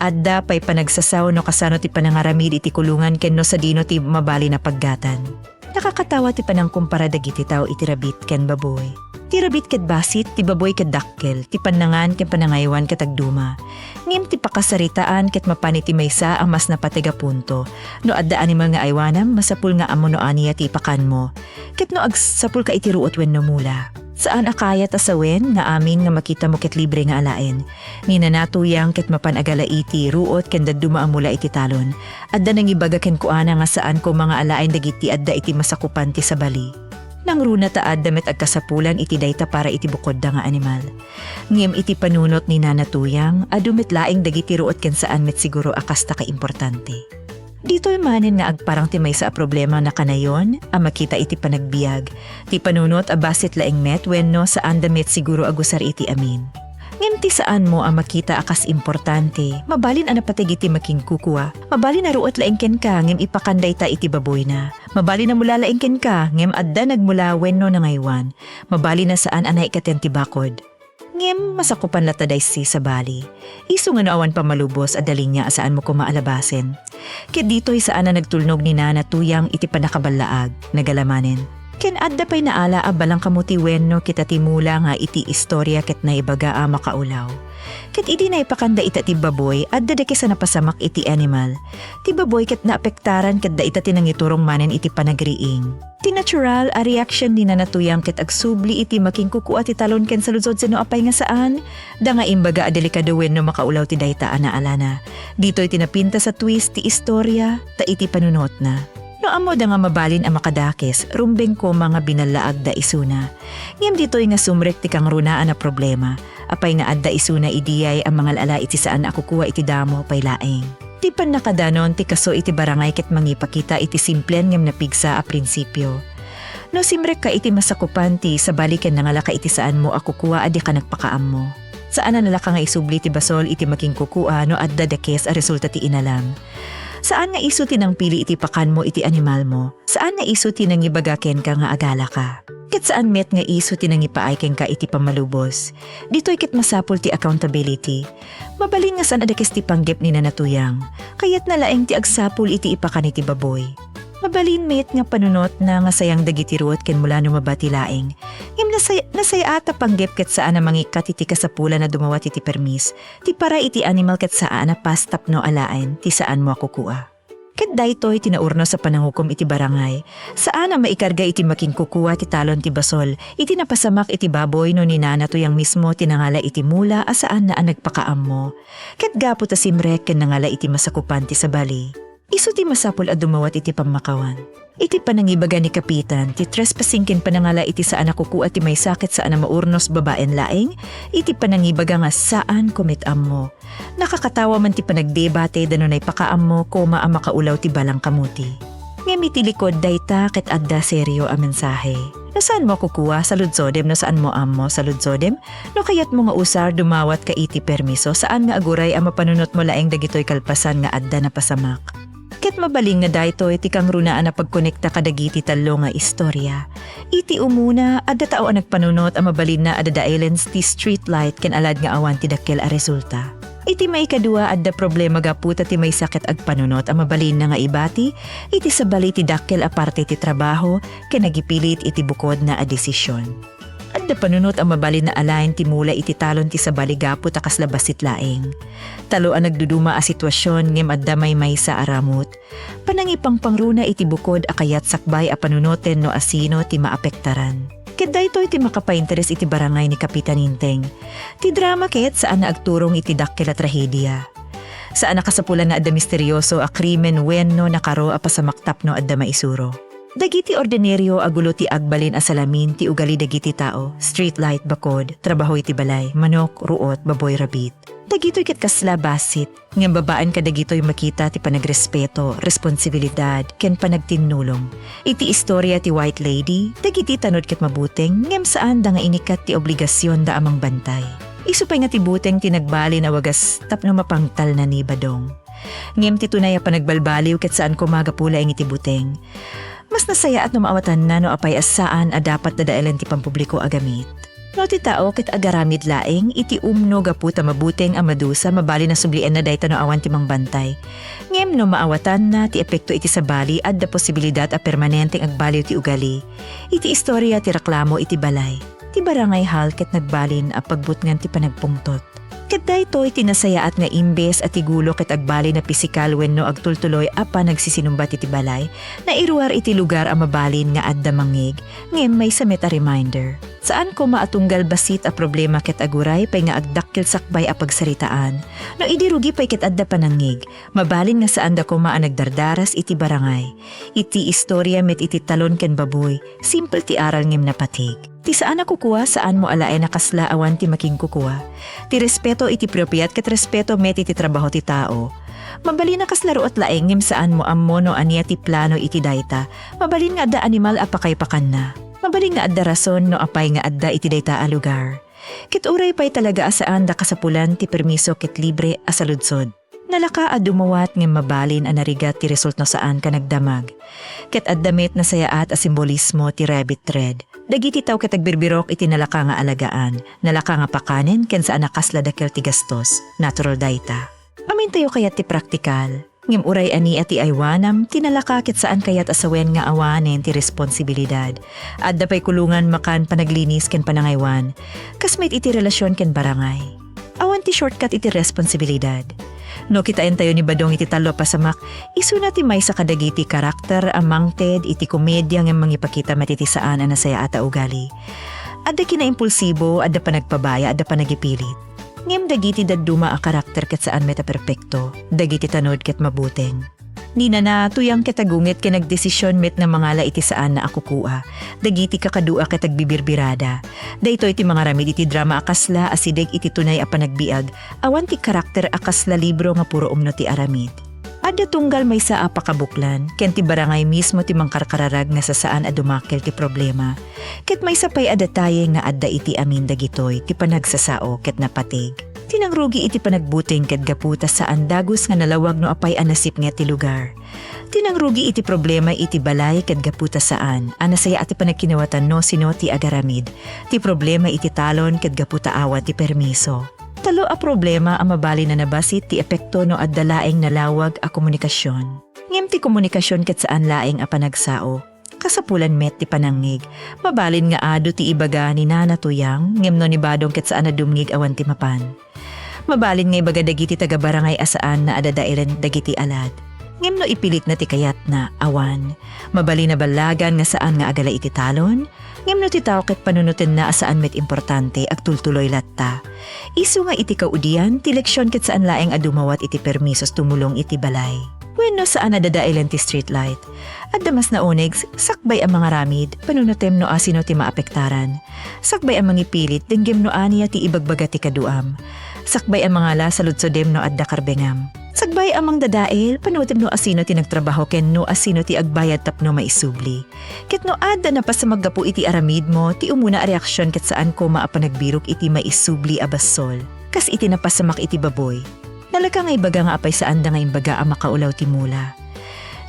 Adda pay panagsasaw no kasano ti panangaramid iti kulungan ken no sadino ti mabalin a paggatan. Nakakatawa ti panangkumpara dagiti tao iti rabbit ken baboy. Ti rabbit ket bassit, ti baboy ket dakkel, ti pannangan ken panangaywan ket agduma. Ngem ti pakasaritaan ket mapan iti maysa a mas napateg a punto. No adda animal nga aywanam, masapul nga ammo no ania ti ipakanmo. Ket no agsapulka iti ruot wenno mula. Saan a kayat a sawen nga amin nga makitamo ket libre nga alaen. Ni Nana Tuyang ket mapan agala iti ruot ken dadduma a mula iti talon. Adda nangibaga kenkuana nga saan koma nga alaen dagiti adda iti masakupan ti sabali. Nangruna ta adda met agkasapulan iti dayta para iti bukodda nga animal. Ngem iti panunot ni Nana Tuyang, adu met laeng dagiti ruot ken saan met siguro a kasta ka importante. Ditoy manen nga agparang ti maysa a problema nakanayon a makita iti panagbiag, ti panunot a bassit laeng met wenno saanda met siguro a gusar iti amin. Ngem ti saanmo a makita a kas importante, mabalin a napateg iti makinkukua, mabalin a ruot laeng kenka ngem ipakan dayta iti baboyna, mabalin a mula laeng kenka ngem adda nagmula wenno nangaywan, mabalin a saan a naikkaten ti bakod. Ngem masakupan latta daysi sabali. Isu nga no awan pammalubos, adda linia a saanmo koma a labasen. Ket ditoy saan a nagtulnog ni Nana Tuyang iti pannakaballaag, nagala manen. Ken adda pay naala a balang kamo ti wenno kita ti mula nga iti istoria ket naibaga a makaulaw. Ket idi naipakanda ita ti baboy, adda dakes a napasamak iti animal. Ti baboy ket naapektaran ket dayta ti nangiturong manen iti panagriing. Ti natural a reaction ni Nana Tuyang ket agsubli iti makinkukua ti talon ken saludsod sino apay nga saan, da nga imbaga a delikado wenno makaulaw ti dayta a naalana. Ditoy ti napintas a twist ti istoria, ta iti panunotna. No ammoda nga mabalin a makadakes, rumbeng koma nga binallaagda isuna. Ngem ditoy nga sumrek ti kangrunaan a problema, apay nga adda isuna idiay a mangal-ala iti saan a kukua iti damo pay laeng. Ti pannakadanon ti kaso iti barangay ket mangipakita iti simplen ngem napigsa a prinsipio. No simrekka iti masakupan ti sabali ken nangalaka iti saanmo a kukua a dika nagpakaammo. Saan a nalaka nga isubli ti basol iti makinkukua no adda dakes a resulta ti inalam. Saan nga isu ti nangpili iti pakanmo iti animalmo. Saan nga isu ti nangibaga kenka nga agalaka. Ket saan met nga isu ti nangipaay kenka iti pammalubos. Ditoy ket masapul ti accountability. Mabalin nga saan a dakes ti panggep ni Nana Tuyang. Kayatna laeng ti agsapul iti ipakan iti baboy. Mabalin met nga panunotna nga sayang dagiti ruot ken mula no mabati laeng. Ngem nasay-, nasayaat a panggep ket saan a mangikkat iti kasapulan a dumawat iti permis, ti para iti animal ket saan a pas tapno alaen ti saanmo a kukua. Ket daytoy ti naurnos a panangukom iti barangay. Saan a maikarga iti makinkukua ti talon ti basol, iti napasamak iti baboy no ni Nana Tuyang mismo ti nangala iti mula a saanna a nagpakaammo. Ket gapu ta simrek ken nangala iti masakupan ti sabali. Isu ti masapul a dumawat iti pammakawan. Iti panangibaga ni Kapitan, ti trespassing ken panangala iti saan a kukua ti maysa ket saan a maurnos babaen laeng, iti panangibaga nga saanko met ammo. Nakakatawa man ti panagdebate da no naipakaammo koma a makaulaw ti balang kamuti. Ngem iti likod dayta ket adda serio a mensahe. No saanmo a kukua, saludsodem, no saanmo ammo, saludsodem, no kayatmo nga usar, dumawatka iti permiso, saan nga aguray a mapanunotmo laeng dagitoy kalpasan nga adda napasamak. Ket mabalin nga daytoy ti kangrunaan a pagkonekta kadagiti tallo nga istorya. Iti umuna, adda tao a nagpanunot a mabalinna a dadaelen ti street light ken alad nga awan ti dakkel a resulta. Iti maikadua, adda problema gapu ta ti maysa ket agpanunot a mabalinna nga ibati iti sabali ti dakkel a parte ti trabaho ken agipilit iti bukodna a desisyon. Adda panunot a mabalin a alaen ti mula iti talon ti sabali gapu ta kasla bassit laeng. Tallo a nagduduma a situasion ngem adda maymaysa a ramut. Panangipangpangruna iti bukod a kayat sakbay a panunoten no asino ti maapektaran. Ket daytoy ti makapainteres iti barangay ni Kapitan Inteng. Ti drama ket saan a agturong iti dakkel a trahedia. Saan a kasapulan nga adda misterioso a krimen wenno nakaro a pasamak tapno adda maisuro. Dagiti ordinario a gulo ti agbalin a salamin ti ugali dagiti tao, street light, bakod, trabaho iti balay, manok, ruot, baboy, rabbit. Dagitoy ket kasla bassit, ngem babaen kadagitoy makita ti panagrespeto, responsibilidad, ken panagtinnulong. Iti istoria ti White Lady, dagiti tanod ket mabuteng, ngem saanda nga inikat ti obligasionda a mangbantay. Isu pay nga ti buteng ti nagbalin a wagas tapno mapangtalna ni Badong. Ngem ti tunay a panagbalbaliw ket saan koma gapu laeng iti buteng. Mas nasayaat no maawatanna no apay a saan a dapat dadaelen ti pampubliko a gamit. No ti tao ket agaramid laeng iti umno gapu ta mabuteng a madusa, mabalin a sublienna dayta no awan ti mangbantay. Ngem no maawatanna ti epekto iti sabali, adda posibilidad a permanenteng agbaliw ti ugali. Iti istoria ti raklamo iti balay, ti barangay hall ket nagbalin a pagbutngan ti panagpungtot. Ket daytoy ti nasayaat nga imbes a ti gulo ket agbalin a pisikal wenno agtultuloy a panagsisinumbat iti balay, nairuar iti lugar a mabalin nga adda mangngeg, ngem maysa met a reminder. Saan koma a tunggal bassit a problema ket aguray pay nga agdakkel sakbay a pagsaritaan. No idi rugi pay ket adda panangngeg, mabalin nga saanda koma a nagdardaras iti barangay. Iti istoria met iti talon ken baboy, simple ti aral ngem napatig. Ti saan a kukua, saanmo alaen a kasla awan ti makinkukua. Ti respeto iti propiat ket respeto met iti trabaho ti tao. Mabalin a kasla ruot laeng ngem saanmo ammo no ania ti plano iti dayta. Mabalin nga adda animal a pakaypakanna. Mabalin nga adda rason no apay nga adda iti dayta a lugar. Ket uray pay talaga a saanda kasapulan ti permiso ket libre a saludsod. Nalaka a dumawat ngem mabalin a narigat ti result no saanka nagdamag. Ket adda met nasayaat a simbolismo ti rabbit thread. Dagiti tao ket agbirbirok iti nalaka nga alagaan, nalaka nga pakanen ken saan a kasla dakkel ti gastos. Natural dayta. Amintayo kayat ti praktikal. Ngem uray ania ti aywanam, ti nalaka ket saan kayat a sawen nga awanen ti responsibilidad. Adda pay kulongan makan panaglinis ken panangaywan. Kas met iti relasion ken barangay. Awan ti shortcut iti responsibilidad. No kitaentayo ni Badong iti tallo a pasamak, isuna ti maysa kadagiti karakter a mangted iti komedia ngem mangipakita met iti saan a nasayaat a ugali. Adda kinaimpulsibo, adda panagpabaya, adda panagipilit. Ngem dagiti dadduma a karakter ket saan met a perpekto. Dagiti tanod ket mabuteng. Ni Nana, tuyang ket agunget ken nagdesision met nga mangala iti saanna a kukua. Dagiti kakadua ket agbibirbirada. Daytoy ti mangaramid iti drama a kasla asideg iti tunay a panagbiag, awan ti karakter a kasla libro nga puro umno ti aramid. Adda tunggal maysa a pakabuklan, ken ti barangay mismo ti mangkarkararag nga sasaan a dumakkel ti problema. Ket maysa pay a detaye nga adda iti amin dagitoy ti panagsasao ket napatig. Ti nangrugi iti panagbuteng ket gapu ta saan dagus nga nalawag no apay a nasipnget ti lugar. Ti nangrugi iti problema iti balay ket gapu ta saan a nasayaat ti panagkinawatan no sino ti agaramid ti problema iti talon ket gapu ta awan ti permiso. Tallo a problema a mabalin a nabassit ti epekto no adda laeng nalawag a komunikasion. Ngem ti komunikasion ket saan laeng a panagsao. Kasapulan met ti panangngeg. Mabalin nga adu ti ibaga ni Nana Tuyang, ngem no ni Badong ket saan a dumngeg awan ti mapan. Mabalin nga ibaga dagiti taga-barangay a saanna a dadaelen dagiti alad. Ngem no ipilitna ti kayatna, awan. Mabalin a ballagan nga saan nga agala iti talon, ngem no ti tao ket panunotenna a saan met importante, agtultuloy latta. Isu nga iti kaudian, ti leksion ket saan laeng a dumawat iti permisos tumulong iti balay. No saan a dadaelen ti street light, adda mas nauneg, sakbay a mangaramid, panunotem no asino ti maapektaran. Sakbay a mangipilit, denggem no ania ti ibagbaga ti kaduam. Sakbay a mangala, saludsodem no adda karbengam. Sakbay a mangdadael, panunotem no asino ti nagtrabaho ken no asino ti agbayad tapno maisubli. Ket no adda napasamak gapu iti aramidmo, ti umuna a reaksion ket saan koma a panagbirok iti maisubli a basol. Kas iti napasamak iti baboy. Nalaka nga ibaga nga apay saanda nga imbaga a makaulaw ti mula.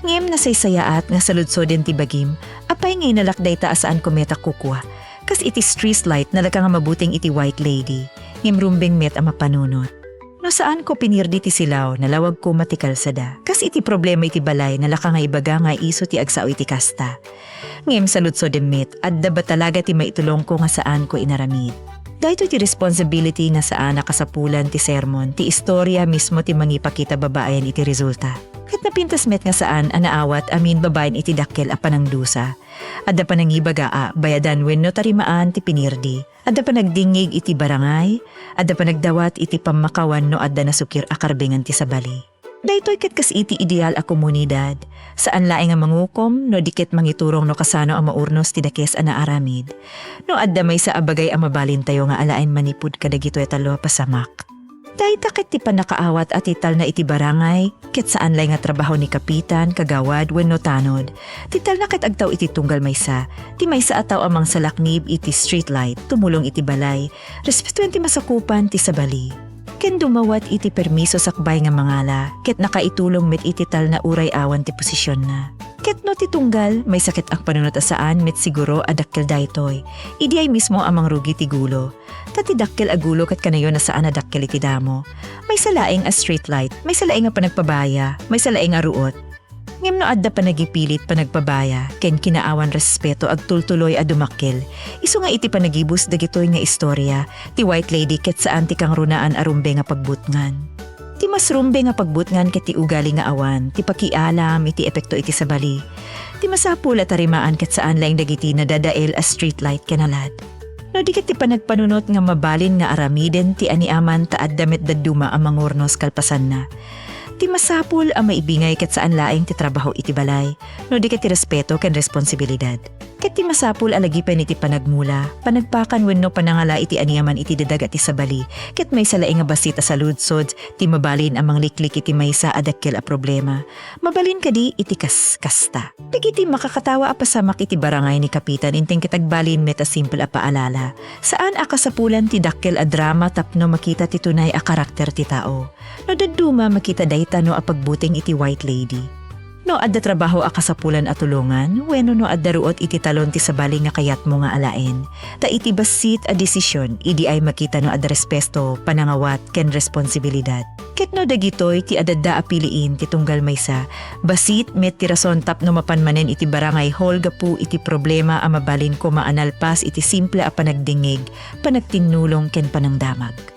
Ngem nasaysayaat nga saludsoden ti bagim, apay nga inalak dayta a saanko met a kukua. Kas iti street light, nalaka nga mabuteng iti white lady. Ngem rumbeng met a mapanunot. No saanko pinirdi ti silaw, nalawag koma ti kalsada. Kas iti problema iti balay, nalaka nga ibaga nga isu ti agsao iti kasta. Ngem saludsodem met, adda ba talaga ti maitulongko nga saanko inaramid? Daytoy ti responsibility nga saan a kasapulan ti sermon, ti istoria mismo ti mangipakita babaen iti resulta. Ket napintas met nga saan a naawat amin babaen iti dakkel a panangdusa. Adda panangibaga a bayadan wenno tarimaan ti pinirdi. Adda panagdingngeg iti barangay, adda panagdawat iti pammakawan no adda nasukir a karbengan ti sabali. Daytoy ket kas iti ideal a komunidad. Saan laeng a mangukom no di ket mangiturong no kasano a maurnos ti dakes a naaramid. No adda maysa a bagay a mabalintayo nga alaen manipud kadagitoy a tallo a pasamak. Dayta ket ti pannakaawat a ti talna iti barangay, ket saan laeng nga trabaho ni kapitan, kagawad, wenno tanod. Ti talna ket agtaw iti tunggal maysa, ti maysa a tao a mangsalaknib iti street light, tumulong iti balay, respetoen ti masakupan ti sabali. Ken dumawat iti permiso sakbay nga mangala, ket nakaitulong met iti talna uray awan ti posisionna. Ket no ti tunggal, maysa ket a panunot a saan met siguro a dakkel daytoy, idiay mismo a mangrugi ti gulo. Ta ti dakkel a gulo ket kanayon a saan a dakkel iti damo. Maysa laeng a street light, maysa laeng a panagpabaya, maysa laeng a ruot. Ngem no adda panagipilit, panagpabaya, ken kinaawan respeto, agtultuloy a dumakkel. Isu nga iti panagibus dagitoy nga istoria, ti white lady ket saan ti kangrunaan a rumbeng a pagbutngan. Ti mas rumbeng a pagbutngan ket ti ugali nga awan ti pakialam iti epekto iti sabali. Ti masapul a tarimaan ket saan laeng dagiti nadadael a street light ken alad. No di ket ti panagpanunot nga mabalin nga aramiden ti aniaman ta adda met dadduma a mangurnos kalpasanna. Ti masapul a maibingay ket saan laeng ti trabaho iti balay, no di ket ti respeto ken responsibilidad. Ket ti masapul a lagipen iti panagmula, panagpakan wenno panangala iti aniaman iti dadaga ti sabali, ket maysa laeng a bassit a saludsod ti mabalin a mangliklik iti maysa a dakkel a problema. Mabalin kadi iti kas-, kasta. Dagiti makakatawa a pasamak iti barangay ni Kapitan, inting ket agbalin met a simple a paalala. Saan a kasapulan ti dakkel a drama tapno makita ti tunay a karakter ti tao. No dadduma, makita dayta no a pagbuteng iti white lady. No adda trabaho a kasapulan a tulongan, wenno no adda ruot iti talon ti sabali nga kayatmo nga alaen. Ta iti bassit a desisyon, idiay makita no adda respeto, panangawat, ken responsibilidad. Ket no dagitoy ti adda a piliin ti tunggal maysa, bassit met ti rason tapno mapan manen iti barangay hall gapu iti problema a mabalin koma a nalpas iti simple a panagdingngeg, panagtinnulong, ken panangdamag.